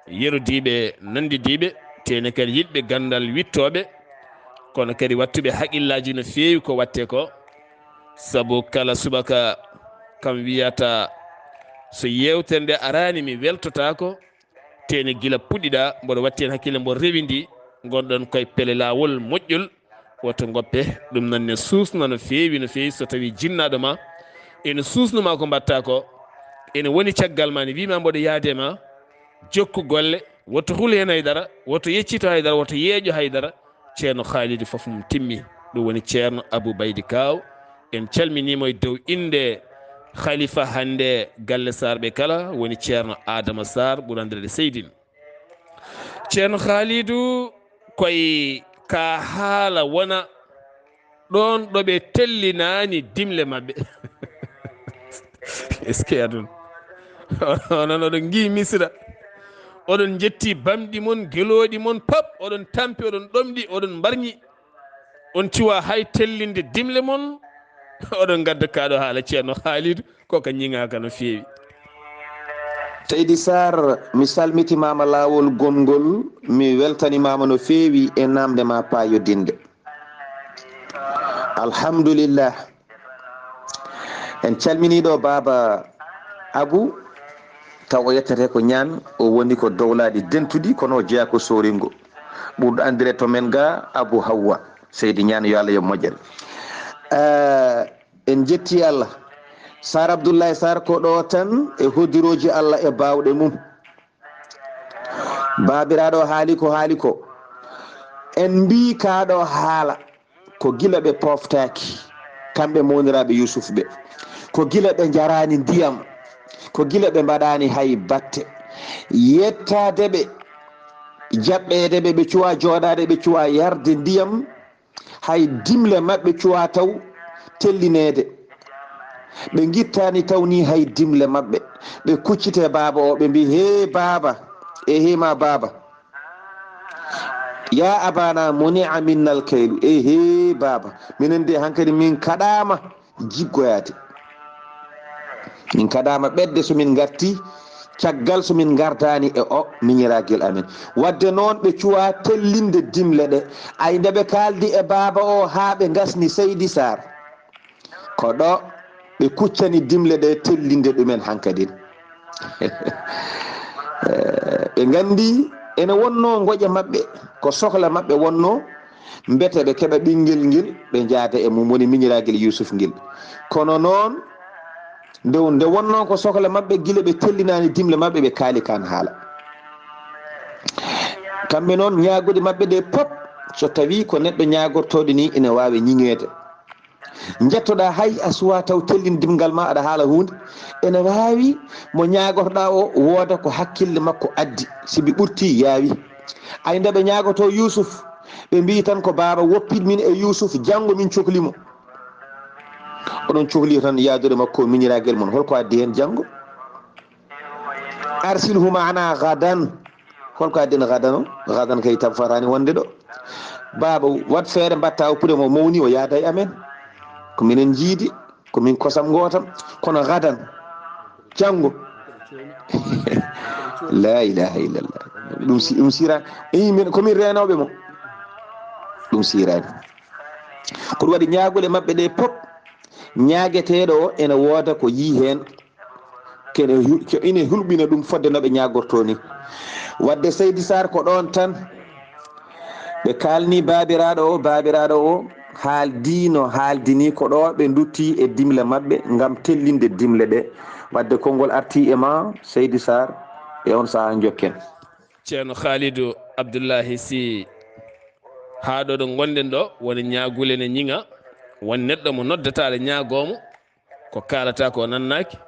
Yerodiiɓe, nanndidiiɓe, teene kadi yiɗɓe ganndal, wiɗtooɓe, kono kadi waɗtuɓe haqillaaji no feewi ko waɗtee ko. Sabu kala subaka kam wiyata, so yeewtere nde araani mi weltotaako, teene gila puɗɗiɗaa, mboɗo watti heen hakkille, mbo rewindi, ngonɗon koye pele laawol moƴƴol, woto ngoppe. Ɗum noon ne suusna no feewi, no feewi, so tawii jinnaaɗo ma ene suusnuma ko mbaɗtaa ko, ene woni caggal ma, ne wiima mboɗo yaade ma, jokku golle, woto hul heen haydara, woto yeccito haydara, woto yeeƴo haydara. Ceerno Khalidou, fof mum timmi. Ɗum woni Ceerno Abou Baydi Kaaw. En calminiimo e dow innde Khalifa hannde galle Sarr ɓe kala, woni Ceerno Adama Sarr, ɓuranndireede Seydine. Ceerno Khalidou, koye ka haala wona ɗoon ɗo ɓe tellinaani dimle maɓɓe. Est-ce que aduna? Onon oɗon ngi'i Misira. Oɗon njetti bamɗi mon, gelooɗi mon, pap, oɗon tampi, oɗon ɗomɗi, oɗon mbarñi. On cuwa hay tellinde dimle mon. Oɗon ngadda kaɗo haala Ceerno Haalidu, ko ka ñiŋaaka no feewi. Seydi Sarr, mi salmitimaama laawol gonngol, mi weltanimaama no feewi e naamnde ma paayodinde. Alhamdulillah. En calminii ɗo baaba Abu, taw o yettete ko ñaan, o woni ko dowlaaɗi dentuɗi, kono o jeyaa ko sooringo. Ɓurɗo anndire to men ga Abu Hawwa, Seydi Ñaan, yo Allah yo moƴƴere. Eh, en jetti Allah. Sarr Abdullahi Sarr ko ɗo tan e hodirooji Allah e baawɗe mum. Baabiraaɗo haali ko haali ko. En mbii kaa ɗo haala ko gila ɓe pooftaaki, kamɓe mawniraaɓe Yuusuf ɓe. Ko gila ɓe njaraani ndiyam, ko gila ɓe mbaɗaani hay batte. Yettaade ɓe, jaɓɓeede ɓe, ɓe cuwa jooɗaade, ɓe cuwa yarde ndiyam, hay dimle maɓɓe cuwa taw tellineede. Ɓe ngittaani taw ni hay dimle maɓɓe. Ɓe kuccite baaba o, ɓe mbii, "Hee baaba, e hee ma baaba. Ya abana, muni aminnal kaylu." E hee baaba, minen de hankadi min kaɗaama jiggoyaade. Min kaɗaama ɓetde so min ngarti, caggal so min ngardaani e o miñiraagel amen. Wadde noon ɓe cuwa tellinde dimle ɗe. Ay nde ɓe kaaldi e baaba o haa ɓe ngasni Seydi Sarr. Ko ɗo ɓe kuccani dimle ɗe tellinde ɗumen hankadin. Eh, ɓe nganndi ene wonnoo ngoƴa maɓɓe, ko sokla maɓɓe wonnoo, mbete ɓe keɓa ɓinngel ngel, ɓe njaada e mum, woni miñiraagel Yuusuf ngel. Kono noon, nde, nde wonnoo ko sokla maɓɓe, gila ɓe tellinaani dimle maɓɓe, ɓe kaali kaan haala. Kamɓe noon, ñaagude maɓɓe ɗe pop, so tawii ko neɗɗo ñaagortooɗo ni, ene waawi ñiŋeede. Njettoɗaa hay a suwaa taw tellin dimngal ma, aɗa haala huunde. Ene waawi mo ñaagorɗaa o wooda ko hakkille makko addi, sibi ɓurti yaawi. Ay nde ɓe ñaagotoo Yuusuf, ɓe mbii tan ko baaba woppit min e Yuusuf, janngo min cokli mo. Oɗon cokli tan yaadude makko miñiraagel mon, holko addi heen janngo? Arsilhu maana gadan. Holko addi en gadan o? Gadan kay tab fataani wonde ɗo. Baaba, waɗ feere mbatta oppude mo mawni o yaada e amen. Ko minen jiidi, ko min kosam gootam. Kono gadan, janngo. La ilaha illallah. Ɗum si, ɗum sira. Eyi, min, ko min reenooɓe mo. Ɗum siraani. Ko ɗum waɗi ñaagule maɓɓe ɗe pop. Ñaageteeɗo o ene wooda ko yii heen. Kene hu-, ko ine hulɓina ɗum fodde no ɓe ñaagortoo ni. Wadde Seydi Sarr ko ɗoon tan ɓe kaalni baabiraaɗo o, baabiraaɗo o haaldi no haaldini ko ɗo ɓe ndutti e dimle maɓɓe ngam tellinde dimle ɗe. Wadde konngol arti e ma, Seydi Sarr, e on sahaa njokken. Ceerno Khalidou Abdoulahi Sy, haa ɗo ɗo ngonɗen ɗo, woni ñaagule ne ñiŋa, won neɗɗo mo noddata aɗa ñaagoo mo, ko kaalata ko o nannaaki.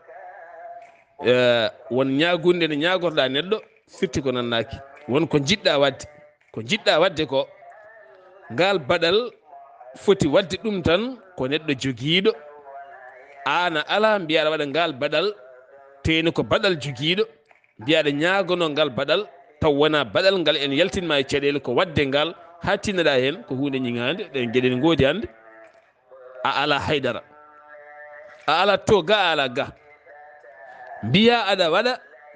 Eh, won ñaagunde nde ñaagorɗaa neɗɗo, firti ko nannaaki. Won ko njiɗɗaa waɗde. Ko njiɗɗaa waɗde ko, ngaal baɗal foti waɗde ɗum tan ko neɗɗo jogiiɗo. Aan a alaa, mbiyaa aɗa waɗa ngaal baɗal, teyni ko baɗal jogiiɗo. Mbiyaa aɗa ñaagonoo ngal baɗal, taw wonaa baɗal ngal ene yaltin ma e caɗeele, ko waɗde ngal haa tinnoɗaa heen, ko huunde ñiŋaande, ɗeen geɗe ne ngoodi hannde. A alaa haydara. A alaa to ga, a alaa ga. Mbiyaa aɗa waɗa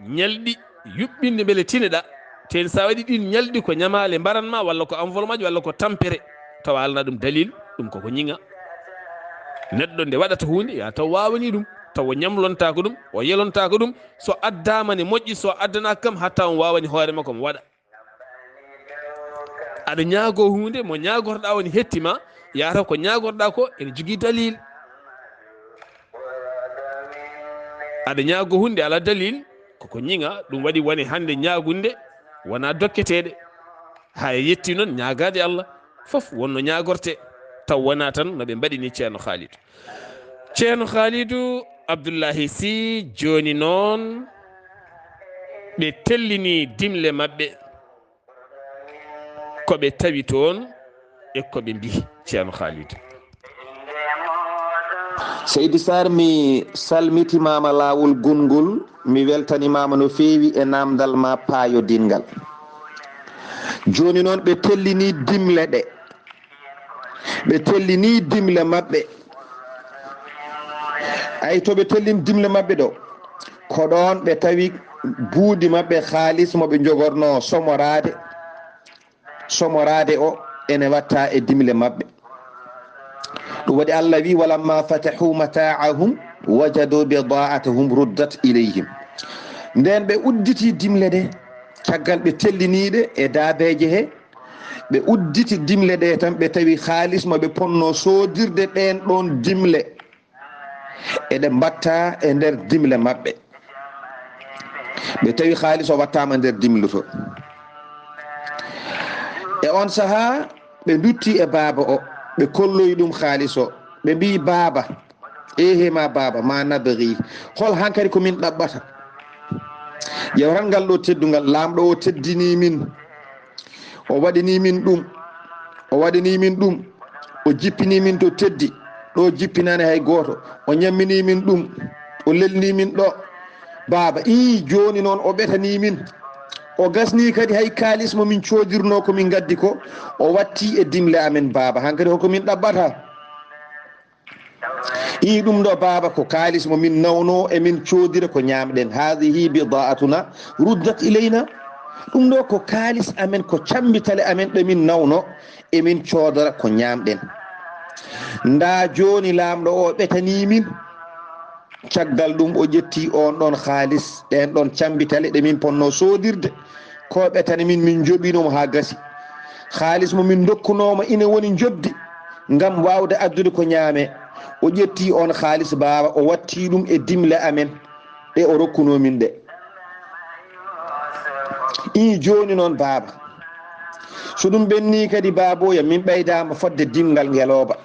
ñalɗi yuɓɓinde mbele tinoɗaa. Teen so a waɗi ɗiin ñalɗi ko ñamaale mbaran ma, walla ko enveloppemaaji, walla ko tampere. Tawa a alana ɗum dalil, ɗum koko ñiŋa. Neɗɗo nde waɗata huunde, yaa taw waawani ɗum, taw o ñamlontaako ɗum, o yelontaako ɗum. So addaama ne moƴƴi, so addanaaka kam, hatta on waawani hoore makko mo waɗa. Aɗa ñaagoo huunde, mo ñaagorɗaa woni hetti ma, yaata ko ñaagorɗaa ko ene jogii dalil. Aɗa ñaagoo huunde alaa dalil, koko ñiŋa, ɗum waɗi woni hannde ñaagunde wonaa dokketeeɗe. Haa e yetti noon ñaagaade Allah, fof wonno ñaagorte, taw wonaa tan no ɓe mbaɗi ni Ceerno Khalidou. Ceerno Khalidou Abdoulahi Sy, jooni noon ɓe tellini dimle maɓɓe, ko ɓe tawi toon e ko ɓe mbiyi, Ceerno Khalidou. Seydi Sarr, mi salmitimaama laawol gonngol, mi weltanimaama no feewi e naamndal ma paayodinngal. Jooni noon ɓe tellini dimle ɗe. Ɓe tellini dimle maɓɓe. Ay, to ɓe tellini dimle maɓɓe ɗo, ko ɗoon ɓe tawi buuɗi maɓɓe, haalis mo ɓe njogornoo somoraade, somoraade o ene watta e dimle maɓɓe. Ɗum waɗi Allah wi, "Walamma fatahu mata'ahum wajadu bida'atahum ruddat ilayhim." Nden ɓe udditi dimle ɗe, caggal ɓe telliniiɗe e daabeeje he, ɓe udditi dimle ɗe tan, ɓe tawi haalis mo ɓe ponno soodirde ɗeen ɗoon dimle eɗe mbatta e nder dimle maɓɓe. Ɓe tawi haalis o wattaama nder dimle to. E on sahaa, ɓe ndutti e baaba o, ɓe kolloyi ɗum haalis o. Ɓe mbiyi, "Baaba, ehe ma baaba, ma nabghi, hol hankadi ko min ɗaɓɓata? Ƴeew tan ngal ɗo teddungal, laamɗo o teddini min." O waɗani min ɗum, o waɗani min ɗum, o jippini min to teddi, ɗo jippinaani hay gooto, o ñammini min ɗum, o lelni min ɗo. Baaba, ii, jooni noon o ɓetani min, o gasni kadi hay kaalis mo min coodirnoo ko min ngaddi ko, o watti e dimle amen. Baaba, hankadi hol ko min ɗaɓɓata? Ii, ɗum ɗo baaba ko kaalis mo min nawno e min coodira ko ñaamɗen. Haadihi bidaatuna ruddat ilayna. Ɗum ɗo ko kaalis amen, ko cammbitale amen ɗe min nawno e min coodora ko ñaamɗen. Ndaa jooni laamɗo o ɓetanii min. Caggal ɗum o ƴetti oon ɗoon haalis, ɗeen ɗoon cammbitale ɗe min ponno soodirde. Ko ɓetani min, min njoɓinoo mo haa gasi. Haalis mo min ndokkunoo mo ina woni njoɓdi ngam waawde addude ko ñaame. O ƴetti oon haalis baaba, o watti ɗum e dimle amen ɗe o rokkunoo min ɗe. Ii, jooni noon baaba, so ɗum ɓenni kadi baabooya, min ɓeydaama fodde dimngal ngelooba.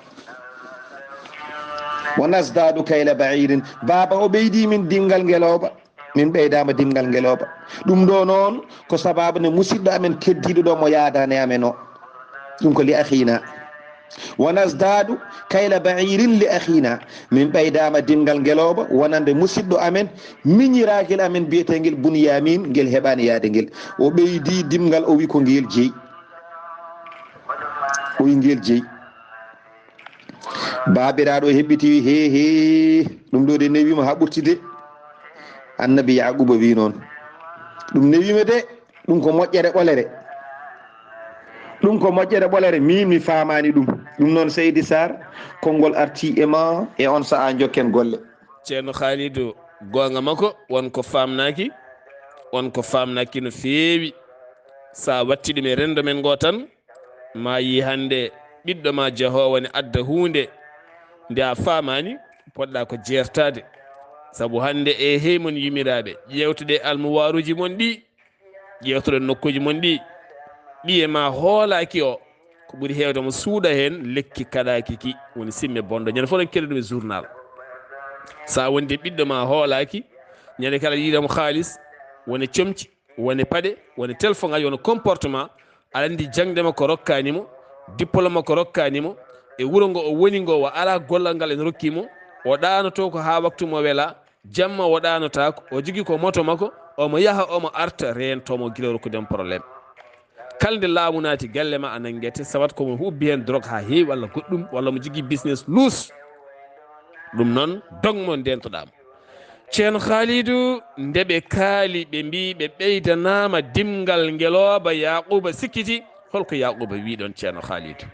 Wa nasdaadu kayla ba'iirin. Baaba o ɓeydi min dimngal ngelooba. Min ɓeydaama dimngal ngelooba. Ɗum ɗo noon ko sabaabu nde musiɗɗo amen keddiiɗo ɗo mo yaadaani amen o. Ɗum ko li akhiina. Wa nasdaadu kayla ba'iirin li akhiina. Min ɓeydaama dimngal ngelooba wonande musiɗɗo amen, miñiraagel amen biyeteengel Bunyamin, ngel heɓaani yahde ngel. O ɓeydi dimngal, o wi ko ngel jeyi. O wi ngel jeyi. Baabiraaɗo heɓɓiti, he, he, ɗum ɗo de newiima haa ɓurti de. Annabi Yaaquuba wi noon. Ɗum newiima de, ɗum ko moƴƴere ɓolere. Ɗum ko moƴƴere ɓolere, min mi faamaani ɗum. Ɗum noon, Seydi Sarr, konngol arti e ma, e on sa'a njokken golle. Ceerno Khalidou, goonga makko, won ko faamnaaki, won ko faamnaaki no feewi. Sa watti ɗum e renndo men ngo tan, ma yi hannde ɓiɗɗo ma jahoowo ne adda huunde nde a faamaani, poɗɗa ko jeertaade. Sabu hannde, e hey mon yumiraaɓe, ƴeewtoɗe almuwaaruuji mon ɗi, ƴeewtoɗe nokkuuji mon ɗi, ɓiye ma hoolaaki o, ko ɓuri heewde mo suuɗa heen lekki kaɗaaki ki, woni simme bonɗo. Ñande fof eɗen keɗa ɗum e journal. Sa wondi e ɓiɗɗo ma hoolaaki, ñande kala yiɗamo haalis, wone comci, wone paɗe, wone téléphone ngaji, wone comportement, aɗa anndi jaŋde makko rokkaani mo, diplôme makko rokkaani mo, e wuro ngo o woni ngo, o alaa gollal ngal en rokki mo, o ɗaanoto ko haa waktu mo wela, jamma o ɗaanotaako, o jogii ko moto makko, omo yaha, omo arta, reentoo mo gila rokkude mo problème. Kala nde laamu naati galle ma, a nanngete, sawat ko mo ubbi heen drogue haa heewi walla goɗɗum, walla mo jogii business luus. Ɗum noon, dog mo ndeentoɗaa mo. Ceerno Khalidou, nde ɓe kaali, ɓe mbii ɓe ɓeydanaama dimngal ngelooba, Yaaquuba sikkiti. Hol ko Yaaquuba wii ɗoon, Ceerno Khalidou?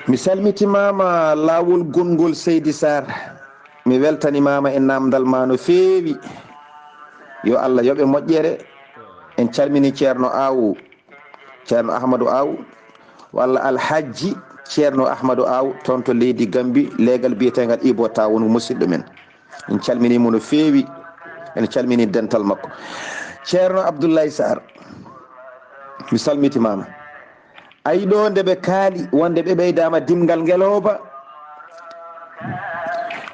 Mi salmitimaama laawol gonngol, Seydi Sarr. Mi weltanimaama e naamndal ma no feewi. Yo Allah yoɓe moƴƴere. En calmini Ceerno Aw, Ceerno Ahmadu Aw, walla Alhajji Ceerno Ahmadu Aw, toon to leydi Gambi, leegal biyeteengal Ibo Tawon, musidɗo men. En calmini mo no feewi, en calmini dental makko. Ceerno Abdoulaye Sarr, mi salmitimaama. Ayi ɗo nde ɓe kaali wonde ɓe ɓeydaama dimngal ngelooba.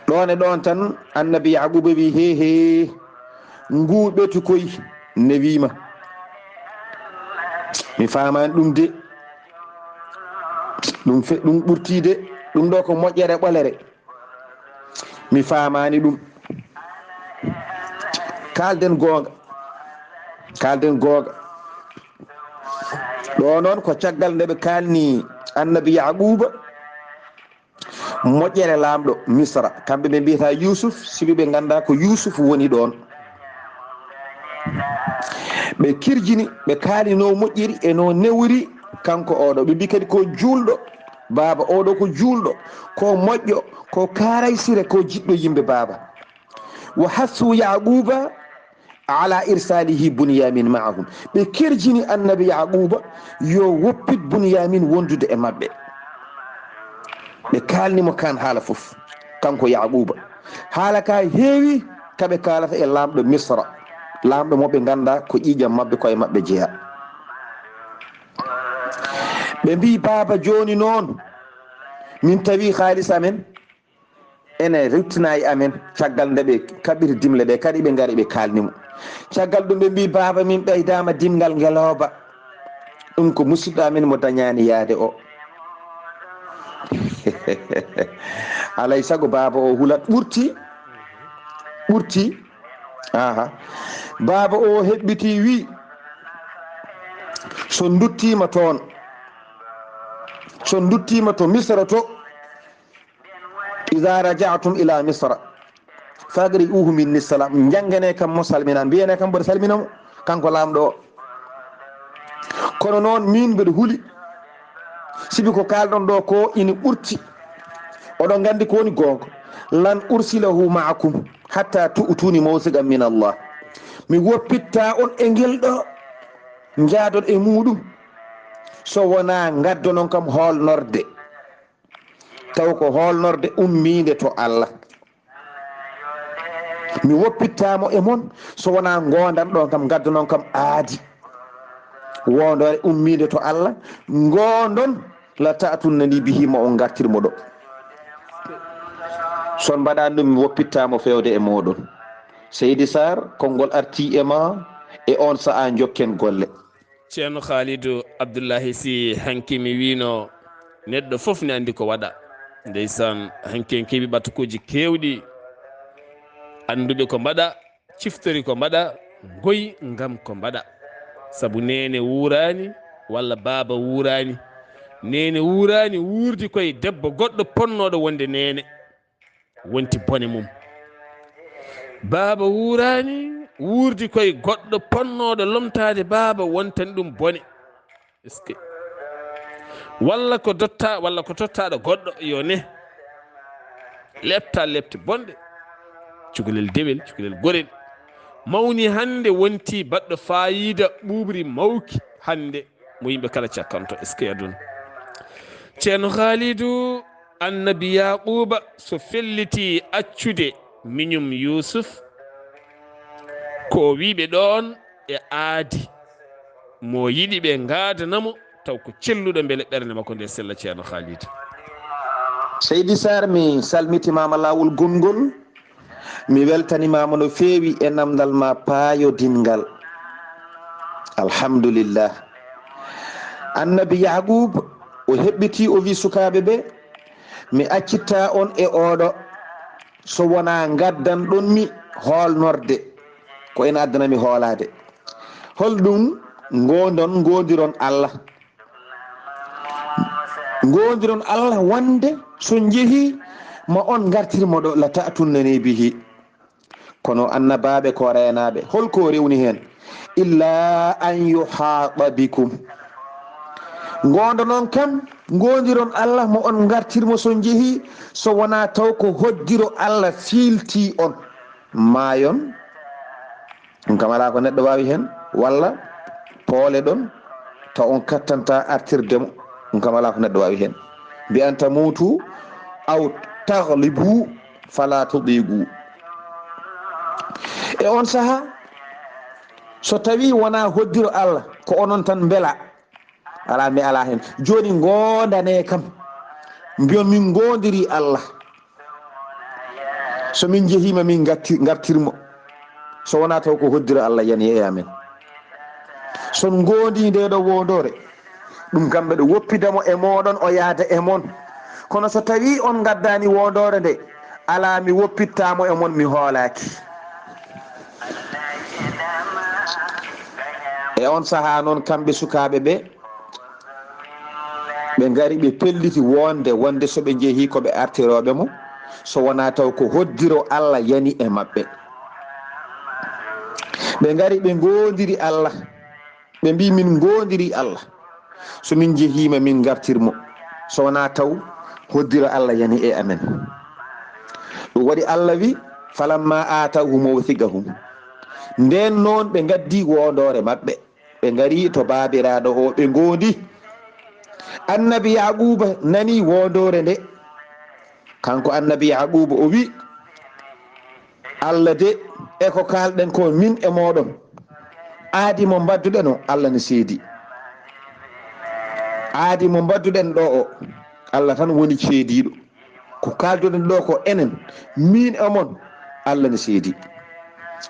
Ɗoon e ɗoon tan, Annabi Yaaquuba wi, "He, he, nguu ɓetu koy newiima." Mi faamaani ɗum de. Ɗum fe-, ɗum ɓurtii de. Ɗum ɗo ko moƴƴere ɓolere. Mi faamaani ɗum. Kaalden goonga. Kaalden goonga. Ɗo noon ko caggal nde ɓe kaalni Annabi Yaquuba, moƴƴere laamɗo Misra, kamɓe ɓe mbiyata Yuusuf, sibi ɓe nganndaa ko Yuusuf woni ɗoon. Ɓe kirjini, ɓe kaali no moƴƴiri e no newri kanko oɗo. Ɓe mbi kadi ko juulɗo, baaba oɗo ko juulɗo, ko moƴƴo, ko kaaraysire, ko jiɗɗo yimɓe baaba. Wa hassu Yaquuba ala irsalihi Bunyamin ma'ahum. Ɓe kerjini annabi Yaquuba yo woppit Bunyamin wondude e maɓɓe. Ɓe kaalni mo kan haala fof, kanko Yaquuba. Haala ka heewi ka ɓe kaalata e laamɗo Misra, laamɗo mo ɓe ngannda ko ƴiiƴam maɓɓe, koye maɓɓe jeya. Ɓe mbi, "Baaba, jooni noon min tawi haalis amen ene ruttina e amen." Caggal nde ɓe kaɓiri dimle ɗe kadi, ɓe ngari ɓe kaalni mo. Caggal ɗum ɓe mbi, "Baaba, min ɓeydaama dimngal ngelooba." Ɗum ko musidɗo amen mo dañaani yaade o. Alay sago baaba o hulat, ɓurti, ɓurti. Aha. Baaba o heɓɓiti wi, "So nduttiima toon, so nduttiima to Misra to, iza raja'tum ila Misra, faqri'uhu minni salam." Njanngane kam mo salmina, mbiyane kam mboɗo salmina mo, kanko laamɗo o. Kono noon, min mbeɗo huli, sibi ko kaalɗon ɗo ko ina ɓurti. Oɗon nganndi ko woni goonga. "Lan ursilahu ma'akum hatta tu'tuni mawsiqan min Allah." Mi woppitta on e ngel ɗo, njaadon e muuɗum, so wonaa ngaddonon kam hoolnorde. Taw ko hoolnorde ummiinde to Allah. Mi woppittaamo e mon, so wonaa ngoondan ɗon kam, ngaddanon kam aadi. Woondoore ummiinde to Allah, ngoondon, "la ta'tunani bihi", ma on ngartir mo ɗo. Son mbaɗaani ɗum, mi woppittaamo feewde e mooɗon. Seydi Sarr, konngol artii e ma, e on sa'a njokken golle. Ceerno Khalidou Abdoulahi Sy, hanki mi wiino neɗɗo fof ne anndi ko waɗa. Ndeysaan, hanki en keɓi ɓatakuuji keewɗi. Annduɓe ko mbaɗa, ciftori ko mbaɗa, ngoy ngam ko mbaɗa. Sabu neene wuuraani, walla baaba wuuraani. Neene wuuraani, wuurdi koye debbo goɗɗo ponnooɗo wonde neene. Wonti bone mum. Baaba wuuraani, wuurdi koye goɗɗo ponnooɗo lomtaade baaba, wontani ɗum bone. Est-ce que? Walla ko dotta, walla ko tottaaɗo goɗɗo, yo ne. Lepta lepte bonɗe. Cukalel dewel, cukalel gorel. Mawni hannde, wonti baɗɗo faayiida, ɓuuɓri mawki hannde. Mo yimɓe kala cakkanto, est-ce que aduna? Ceerno Khalidou, annabi Yaquuba so felliti accude miñum Yuusuf, ko wiiɓe ɗoon e aadi, mo yiɗi ɓe ngaadana mo, taw ko celluɗo mbele ɓernde makko nde sella, Ceerno Khalidou. Seydi Sarr, mi salmitimaama laawol gonngol. Mi weltanimaama no feewi e namndal ma paayodinngal. Alhamdulillah. Annabi Yaquub o heɓɓitii, o wi sukaaɓe ɓe, "Mi accittaa on e oɗo, so wonaa ngaddanɗon mi hoolnorde, ko ene addana mi hoolaade." Holɗum? Ngoondon, ngoondiron Allah. Ngoondiron Allah wonde so njehii ma on ngartir mo ɗo, "la ta'tunani bihi." Kono annabaaɓe ko reenaaɓe, holko rewni heen? "Illa an yuhaata bikum." Ngoondonon kam, ngoondiron Allah mo on ngartir mo so njehii, so wonaa taw ko hoddiro Allah fiiltii on. Maayon, ɗum kam alaa ko neɗɗo waawi heen, walla poole ɗon, taw on kattanta artirde mo, ɗum kam alaa ko neɗɗo waawi heen. "Bi an tamuutu aw taglibu fala tudigu." E on saha, so tawi wonaa hoddiro Allah, ko onon tan mbela. Alaa, mi alaa heen. Jooni ngoondane kam. Mbiyon min ngoondiri Allah. So min njehiima, min ngatti-, ngartir mo. So wonaa taw ko hoddiro Allah yani e amen. So on ngoondii ndee ɗoo woondoore, ɗum kam mbeɗo woppida mo e mooɗon, o yaada e mon. Kono so tawii on ngaddaani woondoore nde, alaa, mi woppittaa mo e mon, mi hoolaaki. E on sahaa noon, kamɓe sukaaɓe ɓe, Ɓe ngari, ɓe pelliti wonde, wonde so ɓe njehii ko ɓe artirooɓe mo, so wonaa taw ko hoddiro Allah yani e maɓɓe. Ɓe ngari, ɓe ngoondiri Allah, ɓe mbii, "Min ngoondiri Allah, so min njehiima, min ngartir mo, so wonaa taw hoddiro Allah yani e amen." Ɗum waɗi Allah wi, "Falamma aatawhu mawthiqahum." Ndeen noon ɓe ngaddi wondoore maɓɓe, ɓe ngari to baabiraaɗo o, ɓe ngoondi. Annabi Yaquuba nani wondoore nde. Kanko Annabi Yaquuba o wi, "Allah de, e ko kaalɗen ko min e mooɗon, aadi mo mbadduɗen o, Allah ne seedi. Aadi mo mbadduɗen ɗo o, Allah tan woni ceediiɗo. Ko kaalduɗen ɗo ko enen, min e mon, Allah ne seedi."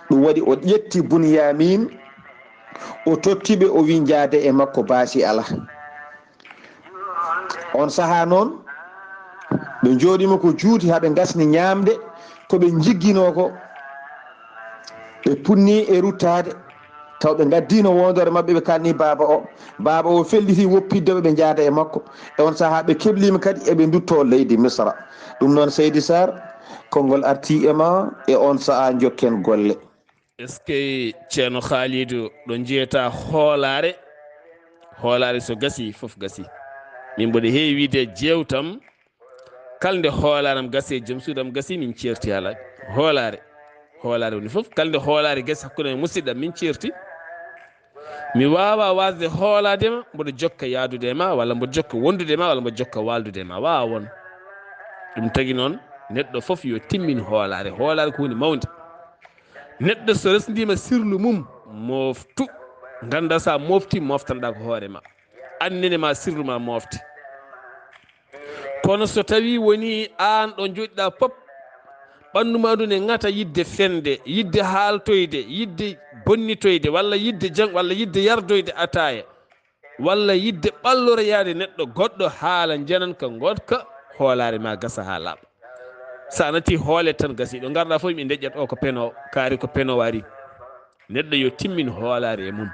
Ɗum waɗi o ƴetti Bunyamin, o totti ɓe, o wi, "Njaade e makko, baasi alaa." On sahaa noon, ɓe njooɗiima ko juuti haa ɓe ngasni ñaamde ko ɓe njigginoo ko. Ɓe punni e ruttaade, taw ɓe ngaddiino wondoore maɓɓe, ɓe kaalni baaba o. Baaba o felliti woppitde ɓe, ɓe njaada e makko. E on sahaa ɓe kebliima kadi eɓe nduttoo leydi Misra. Ɗum noon, Seydi Sarr, konngol artii e ma, e on sahaa njokken golle. Est-ce que Ceerno Khalidou ɗo jeeta hoolaare? Hoolaare so gasi, fof gasi. Min mboɗo heewi wiide jeewtam, kala nde hoolaare am gasi e joom suudu am gasi, min ceerti haala hoolaare. Hoolaare woni fof, kala nde hoolaare gasi hakkunde e musidɗo am, min ceerti. Mi waawaa waasde hoolaade ma, mboɗo jokka yahdude e ma, walla mboɗo jokka wondude e ma, walla mboɗo jokka waaldude e ma. Waawaa won. Ɗum tagi noon, neɗɗo fof yo timmin hoolaare. Hoolaare ko huunde mawnde. Neɗɗo so resndiima sirlu mum, mooftu. Nganndaa so a mooftii, mooftanɗaa ko hoore ma. Annene ma sirlu ma moofte. Kono so tawii wonii aan ɗo njooɗiɗaa pop, ɓanndu ma ndu ne ŋata yiɗde fende, yiɗde haaltoyde, yiɗde bonnitoyde, walla yiɗde jang-, walla yiɗde yardoyde ataaya, walla yiɗde ɓalloroyaade neɗɗo goɗɗo, haala njenan ka ngoodka, hoolaare ma gasa haa laaɓa. So a natii hoole tan gasi, ɗo ngarɗaa fof ɓe ndeƴƴat o ko penoowo, kaari ko penoowo ari. Neɗɗo yo timmin hoolaare e mum.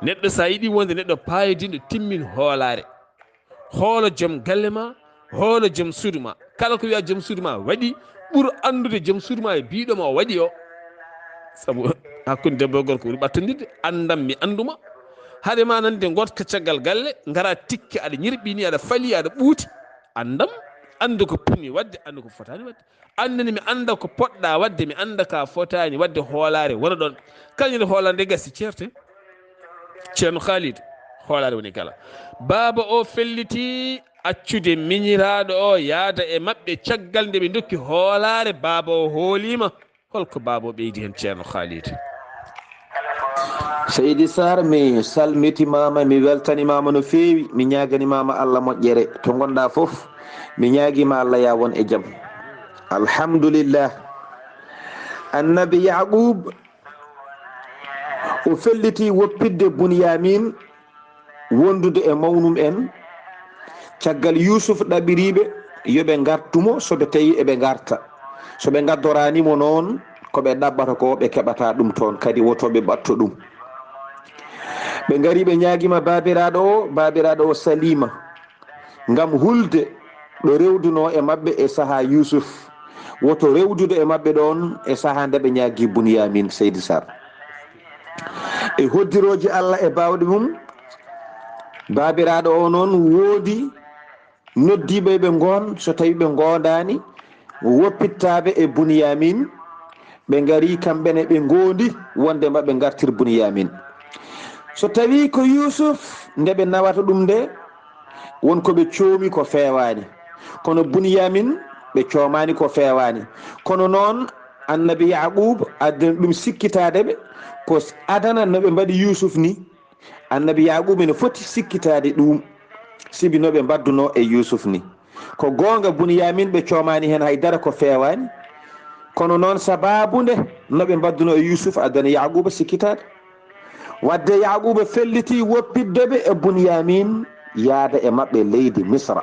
Neɗɗo so a yiɗi wonde neɗɗo paayodinɗo, timmin hoolaare. Hoolo joom galle ma, hoolo joom suudu ma. Kala ko wiyaa joom suudu ma waɗi, ɓur anndude joom suudu ma e biiɗo ma o waɗi o. Sabu hakkunde debbo e gorko ɓuri ɓattondirde. Anndam mi annduma. Haade ma nande ngoodka caggal galle, ngara tikke aɗa ñirɓini, aɗa fali, aɗa ɓuuti. Anndam, anndu ko potmi waɗde, anndu ko fotaani waɗde. Annene mi annda ko poɗɗa waɗde, mi annda ka fotaani waɗde, hoolaare wona ɗoon. Kala ñande hoolaare nde gasi ceerte. Ceerno Khalid, hoolaare woni kala. Baaba o felliti accude miñiraaɗo o yaada e maɓɓe caggal nde ɓe ndokki hoolaare, baaba o hooliima. Holko baaba o ɓeydi heen, Ceerno Khalid? Seydi Sarr, mi salmitimaama, mi weltanimaama no feewi, mi ñaaganimaama Allah moƴƴere. To ngonɗaa fof, mi ñaagiima Allah ya won e jam. Alhamdulillah. Annabi Yaqub, o felliti woppitde Bunyamin wondude e mawnum en. Caggal Yuusuf ɗaɓɓiriiɓe yo ɓe ngartu mo, so ɓe tawi eɓe ngarta. So ɓe ngaddoraani mo noon, ko ɓe ɗaɓɓata ko, ɓe keɓata ɗum toon. Kadi woto ɓe ɓatto ɗum. Ɓe ngari, ɓe ñaagiima baabiraaɗo o, baabiraaɗo o saliima. Ngam hulde ɗo rewdunoo e maɓɓe e sahaa Yuusuf, woto rewdude e maɓɓe ɗoon e sahaa nde ɓe ñaagii Bunyamin, Seydi Sarr. E hoddirooji Allah e baawɗe mum, baabiraaɗo o noon woodi noddiiɓe ɓe ngoon, so tawii ɓe ngoondaani, woppittaaɓe e Bunyamin, ɓe ngari kamɓe ne, ɓe ngoondi wonde maɓɓe ngartir Bunyamin. So tawii ko Yuusuf, nde ɓe nawata ɗum nde, won ko ɓe coomi ko feewaani. Kono Bunyamin, ɓe coomaani ko feewaani. Kono noon, Annabi Yaqub addani ɗum sikkitaade ɓe, ko adana no ɓe mbaɗi Yuusuf ni. Annabi Yaqub ene foti sikkitaade ɗum, sibi no ɓe mbaddunoo e Yuusuf ni. Ko goonga, Bunyamin ɓe coomaani heen hay dara ko feewaani. Kono noon, sabaabu nde no ɓe mbaddunoo e Yuusuf addani Yaquba sikkitaade. Wadde Yaquba felliti woppitde ɓe e Bunyamin, yaada e maɓɓe leydi Misra.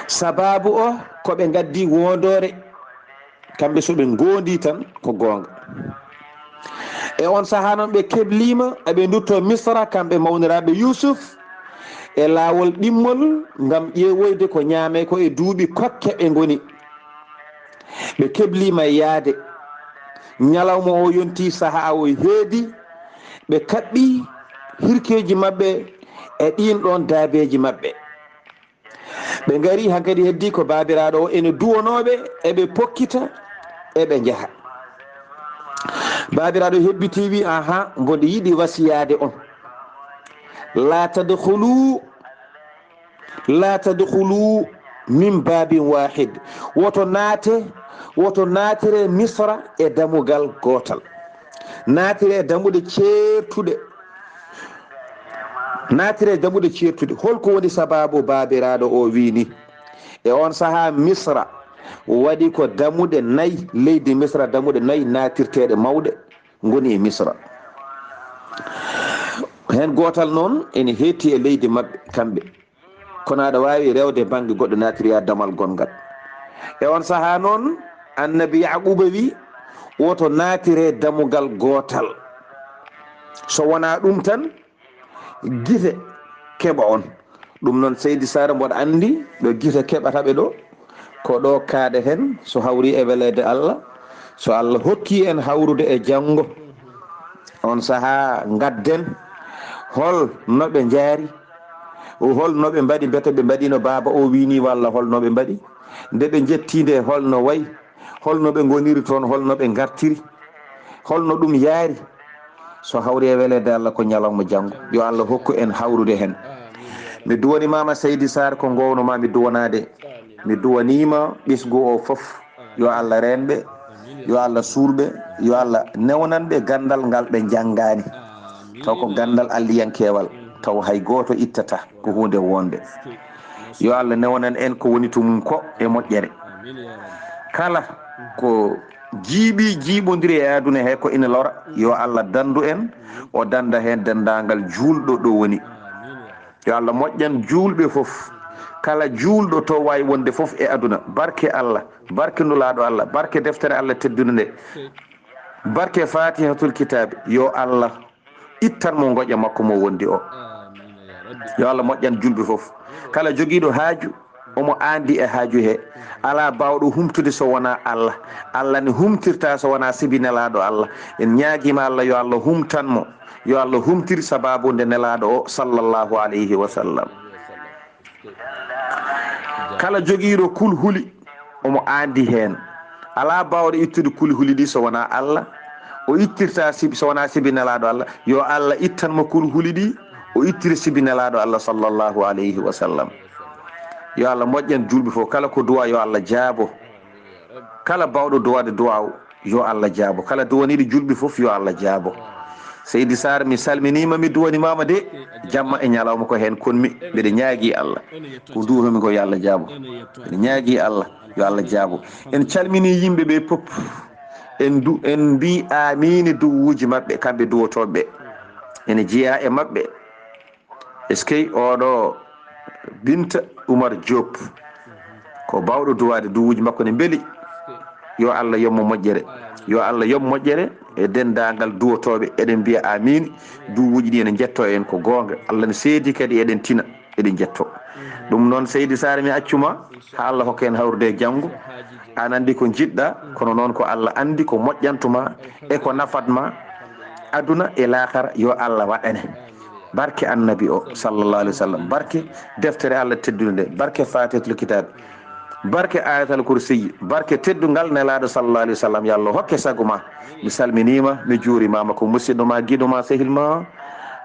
Sabaabu o, ko ɓe ngaddi wondoore, kamɓe so ɓe ngoondi tan ko goonga. E on sahaa noon ɓe kebliima, eɓe ndutto Misra, kamɓe mawniraaɓe Yuusuf. e laawol ɗimmol ngam ƴeewoyde ko ñaamee ko e duuɓi kokke ɓe ngoni. Ɓe kebliima yaade. Ñalawma o yontii, sahaa o heedi, ɓe kaɓɓi hirkeeji maɓɓe e ɗiin ɗoon daabeeji maɓɓe. Ɓe ngari, hankadi heddii ko baabiraaɗo o ene duwanooɓe, eɓe pokkita, eɓe njaha. Baabiraaɗo hebbitii, wi: "Aha, mboɗo yiɗi wasiyaade on. La tadkhulu, la tadkhulu min babin wahid." Woto naate, woto naatire Misra e damugal gootal. Naatire e dammuɗe ceertuɗe. Naatire e dammuɗe ceertuɗe. Holko woni sababu baabiraaɗo o wi ni? E on sahaa Misra waɗi ko dammuɗe nayi, leydi Misra dammuɗe nayi naatirteeɗe mawɗe ngoni e Misra. Heen gootal noon ene heetti e leydi maɓɓe kamɓe. Kono aɗa waawi rewde bannge goɗɗo naatiriya damal gonngal. E on sahaa noon, Annabi Yaquuba wi: "Woto naatire dammugal gootal. So wonaa ɗum tan, gite keɓa on." Ɗum noon, Seydi Saare, mboɗo anndi ɗo gite keɓata ɓe ɗo, ko ɗo kaaɗe heen, so hawri e weleede Allah, so Allah hokki en hawrude e janngo. On sahaa ngadden hol no ɓe njaari, hol no ɓe mbaɗi, mbete ɓe mbaɗino baaba o wini, walla hol no ɓe mbaɗi, nde ɓe njetti nde, hol no wayi, hol no ɓe ngoniri toon, hol no ɓe ngartiri, hol no ɗum yaari. So hawri e weleede Allah, ko ñalawma janngo. Yo Allah hokku en hawrude heen. Mi duwani maama Seydi Sarr ko ngowno ma mi duwanaade. Mi duwaniima ɓesngu o fof. Yo Allah reen ɓe, yo Allah suur ɓe, yo Allah newnan ɓe ganndal ngal ɓe njanngaani. Taw ko ganndal alliyankeewal, taw hay gooto ittata ko huunde wonde. Yo Allah newnan en ko woni to mum ko e moƴƴere. Kala ko jiiɓi jiiɓondiri e aduna he ko ina lora, yo Allah danndu en, o dannda heen denndaangal juulɗo ɗo woni. Yo Allah moƴƴan juulɓe fof. Kala juulɗo to waawi wonde fof e aduna, barke Allah, barke Nulaaɗo Allah, barke deftere Allah teddunde nde, barke Fatihatul Kitaabi, yo Allah ittan mo ngoƴa makko mo wondi o. Yo Allah moƴƴan juulɓe fof. Kala jogiiɗo haaju, omo anndi e haaju he. Alaa baawɗo humtude so wonaa Allah. Allah ne humtirta so wonaa sibi Nelaaɗo Allah. En ñaagiima Allah, yo Allah humtan mo. Yo Allah humtir sababu nde Nelaaɗo o, sallallahu alayhi wa sallam. Kala jogiiɗo kulhuli, omo anndi heen. Alaa baawɗo ittude kulhuli ɗi so wonaa Allah. O ittirta sibi, so wonaa sibi Nelaaɗo Allah. Yo Allah ittan mo kulhuli ɗi, o ittira sibi Nelaaɗo Allah, sallallahu alayhi wa sallam. Yo Allah moƴƴan juulɓe fof. Kala ko duwa, yo Allah jaabo. Kala baawɗo duwaade duwaaw, yo Allah jaabo. Kala duwaniiɗo juulɓe fof, yo Allah jaabo. Seydi Sarr, mi salminiima, mi duwanimaama de. Jamma e ñalawma ko heen konmi, mbeɗa ñaagii Allah. Ko duwatoomi ko, yo Allah jaabo. Mbeɗa ñaagii Allah, yo Allah jaabo. En calminii yimɓe ɓe fof. En du-, en mbii aamiin e duwuuji maɓɓe, kamɓe duwotooɓe ɓe. Ene jeyaa e maɓɓe. Eskey, oɗo Binta Umar Diop, ko baawɗo duwaade, duwuuji makko ne mbeli. Yo Allah yommo moƴƴere. Yo Allah yom moƴƴere e denndaangal duwotooɓe. Eɗen mbiya aamiin. Duwuuji ɗi ene njettoo en, ko goonga. Allah ne seedi kadi, eɗen tina, eɗen njettoo. Ɗum noon, Seydi Sarr, mi accuma haa Allah hokka en hawrude e janngo. Aan anndi ko njiɗɗa, kono noon ko Allah anndi ko moƴƴantuma e ko nafatma aduna e laakara. Yo Allah waɗane. Barke Annabi o, sallallahu alayhi wa sallam. Barke deftere Allah teddunde nde. Barke Fatihatul Kitab. Barke Ayatal Kursi. Barke teddungal Nelaaɗo, sallallahu alayhi wa sallam. Yo Allah hokke sago ma. Mi salminiima, mi juurimaama. Ko musidɗo ma, giɗo ma, sehil ma,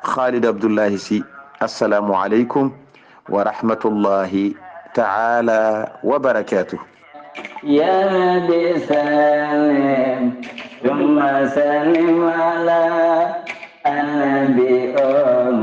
Khalid Abdullahi Sy. Assalamu aleykum wa rahmatullahi ta'ala wa barakatuh. يا رب سلم ثم سلم على النبي أول.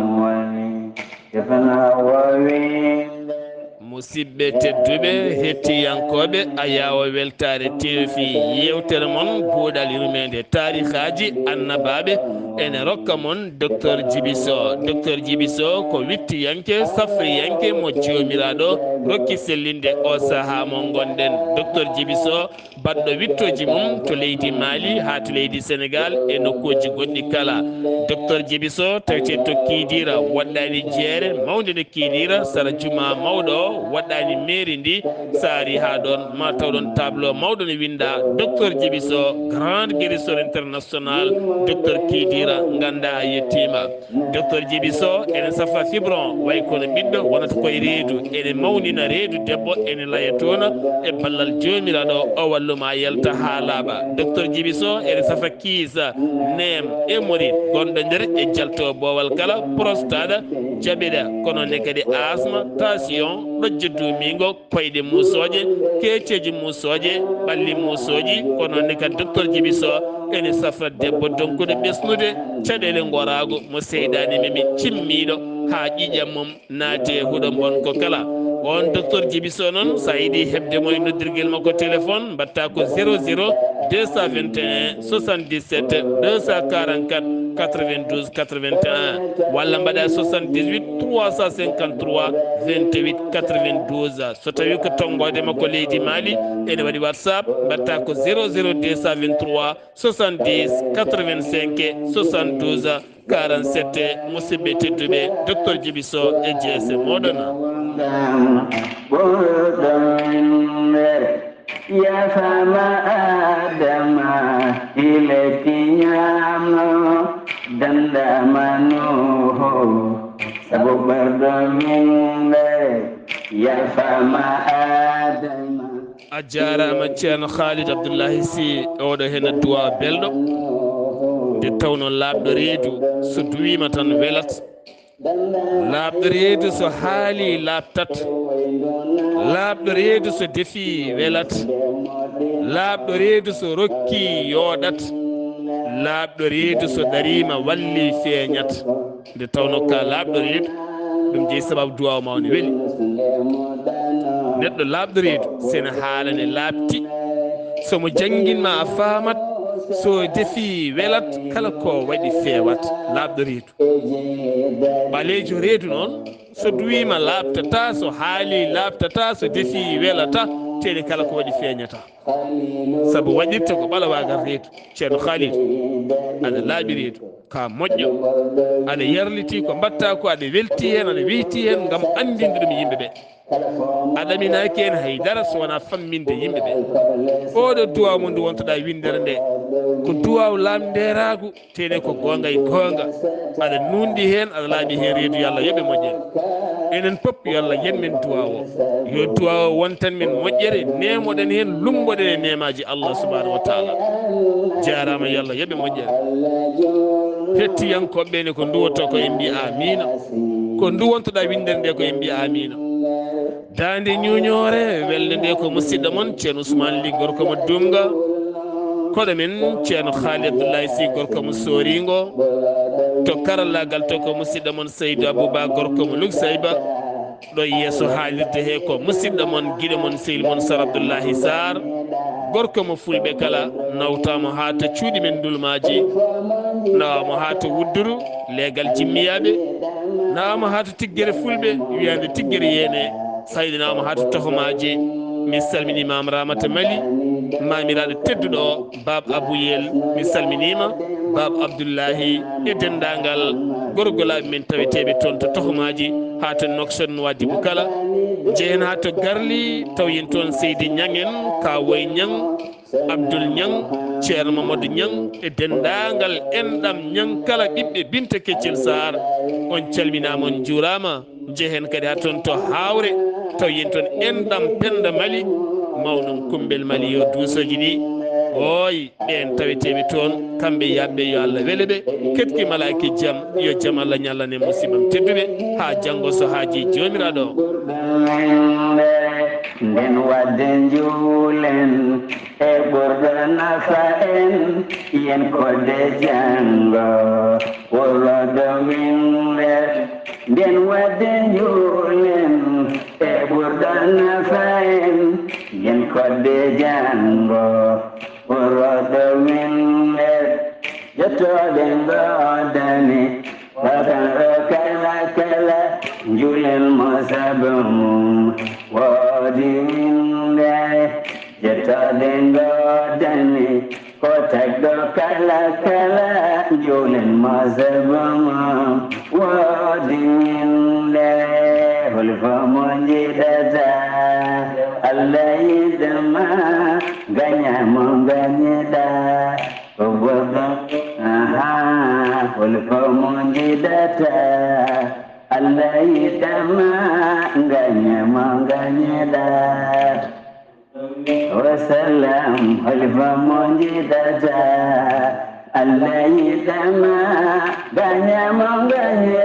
Musidɓe tedduɓe, hettiyankooɓe Ayaawo Weltaare T V, yeewtere mon, Buuɗal Yurmeende, Taarikaaji Annabaaɓe. Ene rokka mon Docteur Djiby Sow. Docteur Djiby Sow ko wittiyanke, safriyanke mo Joomiraaɗo rokki sellinde o sahaa mo ngonɗen. Docteur Djiby Sow, baɗɗo wittooji mum to leydi Mali haa to leydi Senegal e nokkuuji goɗɗi kala. Docteur Djiby Sow tawetee to Kidira, waɗɗaani jeere mawnde no Kidira, sara juma mawɗo o, waɗɗaani mairie ndi, so a ari haa ɗoon, ma taw ɗoon tableau mawɗo no winnda Docteur Djiby Sow, grand guérisseur international, Docteur Kidira, ngannda a yettiima. Docteur Djiby Sow, ene safa fibron, way kono ɓiɗɗo wonata koye reedu, ene mawnina reedu debbo, ene laya toon e ballal Joomiraaɗo, o wallu ma yalta haa laaɓa. Docteur Djiby Sow, ene safa kiisa, neem, hémorroïde, gonɗo nder e jalto boowal kala, prostate, jaɓeɗa, kono ne kadi asma, tension, ɗojjo duumiingo, koyɗe muusooje, keeceeji muusooje, ɓalli muusooji, kono ne kadi Docteur Djiby Sow ene safa debbo donkuɗo ɓesnude, caɗeele ngoraago mo seyɗaane memi cimmiiɗo haa ƴiiƴam mum naati e huɗo mbonko kala. On Docteur Djiby Sow noon, so a yiɗi heɓde mo e noddirgel makko téléphone, mbaɗta ko zéro zéro deux cent vingt et un soixante-dix-sept deux cent quarante-quatre quatre-vingt-douze quatre-vingt-un, walla mbaɗa soixante-dix-huit trois cent cinquante-trois vingt-huit quatre-vingt-douze. So tawi ko tonngoode makko leydi Mali, ene waɗi WhatsApp, mbaɗta ko zéro zéro deux cent vingt-trois soixante-dix quatre-vingt-cinq soixante-douze quarante-sept. Musidɓe tedduɓe, Docteur Djiby Sow e jeese moɗon. Ɓurɗo winndere, yafama Adama, ileki ñaamo, dandama Nuhu, sabu ɓurɗo winndere, yafama Adama. A jaaraama, Ceerno Khalid Abdullahi Sy, oɗo heen adduwa belɗo. Nde tawno laaɓɗo reedu, so duwiima tan welat. Laaɓɗo reedu so haali laaɓtat. Laaɓɗo reedu so defi welat. Laaɓɗo reedu so rokki yooɗat. Laaɓɗo reedu so dariima walli feeñat. Nde tawno ka laaɓɗo reedu, ɗum jeyi sababu duwaaw ma o ne weli. Neɗɗo laaɓɗo reedu, sene haala ne laaɓti. So mo janngin ma a faamat, so defi welat, kala ko waɗi feewat. Laaɓɗo reedu. Ɓaleejo reedu noon, so duwiima laaɓtata, so haali laaɓtata, so defi welata, tene kala ko waɗi feeñata. Sabu waɗirte ko ɓalawaagal reedu. Ceerno Khalid, aɗa laaɓi reedu, ka moƴƴo, aɗa yarliti ko mbaɗta ko, aɗa welti heen, aɗa weyti heen ngam anndinde ɗum yimɓe ɓe. A ɗaminaaki heen hay dara so wonaa famminde yimɓe ɓe. Oɗo duwaaw mo ndu wontoɗaa winndere nde, ko duwaaw laamndeeraagu, tene ko goonga e goonga. Aɗa nuunɗi heen, aɗa laaɓi heen reedu, yo Allah yoɓe moƴƴere. Enen pop, yo Allah yen men duwaaw o. Yo duwaaw o wontan men moƴƴere, neemoɗen heen, lummboɗen e neemaaji Allah subhanahu wa taala. Jaaraama, yo Allah yoɓe moƴƴere. Hettiyankooɓe ɓe ne, ko nduwotoo ko en mbi amiina. Ko nduwontoɗaa winndere nde ko en mbi amiina. Daande ñuuñoore welnde nde ko musidɗo mon Ceerno Ousmane Ly, gorko mo Dumga. Koɗo men Ceerno Khaly Abdoulaye Sy, gorko mo Soringo. To karallaagal to ko musidɗo mon Seydou Abouba, gorko mo Lugsayba. Ɗo yeeso haalirde he ko musidɗo mon, giɗo mon, sehil mon Sar Abdoulahi Sarr. Gorko mo fulɓe kala, nawtaamo haa to cuuɗi men Ndulmaaji, nawaamo haa to Wudduru, leegal jimmiyaaɓe, nawaamo haa to Tiggere Fulɓe, wiyaande Tiggere Yeene, sayɗinaama haa to Tohomaaji. Mi salminii Maam Ramata Mali, maamiraaɗo tedduɗo o, Baab Abuyel, mi salminiima, Baab Abdullahi e denndaangal gorgolaaɓe men taweteeɓe toon to Tohomaaji, haa to Nouakchott, Nouadhibou kala. Njehen haa to Garli, taw yen toon Seydi Ñang en, Kawoy Ñang, Abdul Ñang, Ceerno Mamadou Ñang e denndaangal enɗam Ñang kala, ɓiɓɓe Binta Keccel Sarr. On calminaama, on njuuraama. Njehen kadi haa toon to Haawre, taw yen toon enɗam Pennda Mali, mawɗum Kumbel Mali, yo duusooji ɗi. Ooy, ɓeen taweteeɓe toon, kamɓe yaaɓɓe, yo Allah wele ɓe, ketki malaaki jam, yo jam Allah ñallan en musiibam tedduɓe, haa janngo so haajii Joomiraaɗo. Nden wadde njuulen e ɓurɗo nafa en, yen kodde janngo wuro ɗo winndere. Nden wadde njuulen e ɓurɗo nafa en, yen kodde janngo wuro ɗo winndere. Jettooɗe ngoodani, waɗanɗo kala kala, njulen mo sabu mum woodi winde. Jettooɗe ngoodani, ko tagɗo kala kala, njulen mo sabu mum woodi winde. Hol fo mo njiɗata, Allah yiɗama, gaña mo gañiɗa. Ko boɗɗo, aha, hol fo mo njiɗata, Allah yiɗama, gaña mo gañiɗa. Wa salam, hol fo mo njiɗata, Allah yiɗama, gaña mo gañiɗa.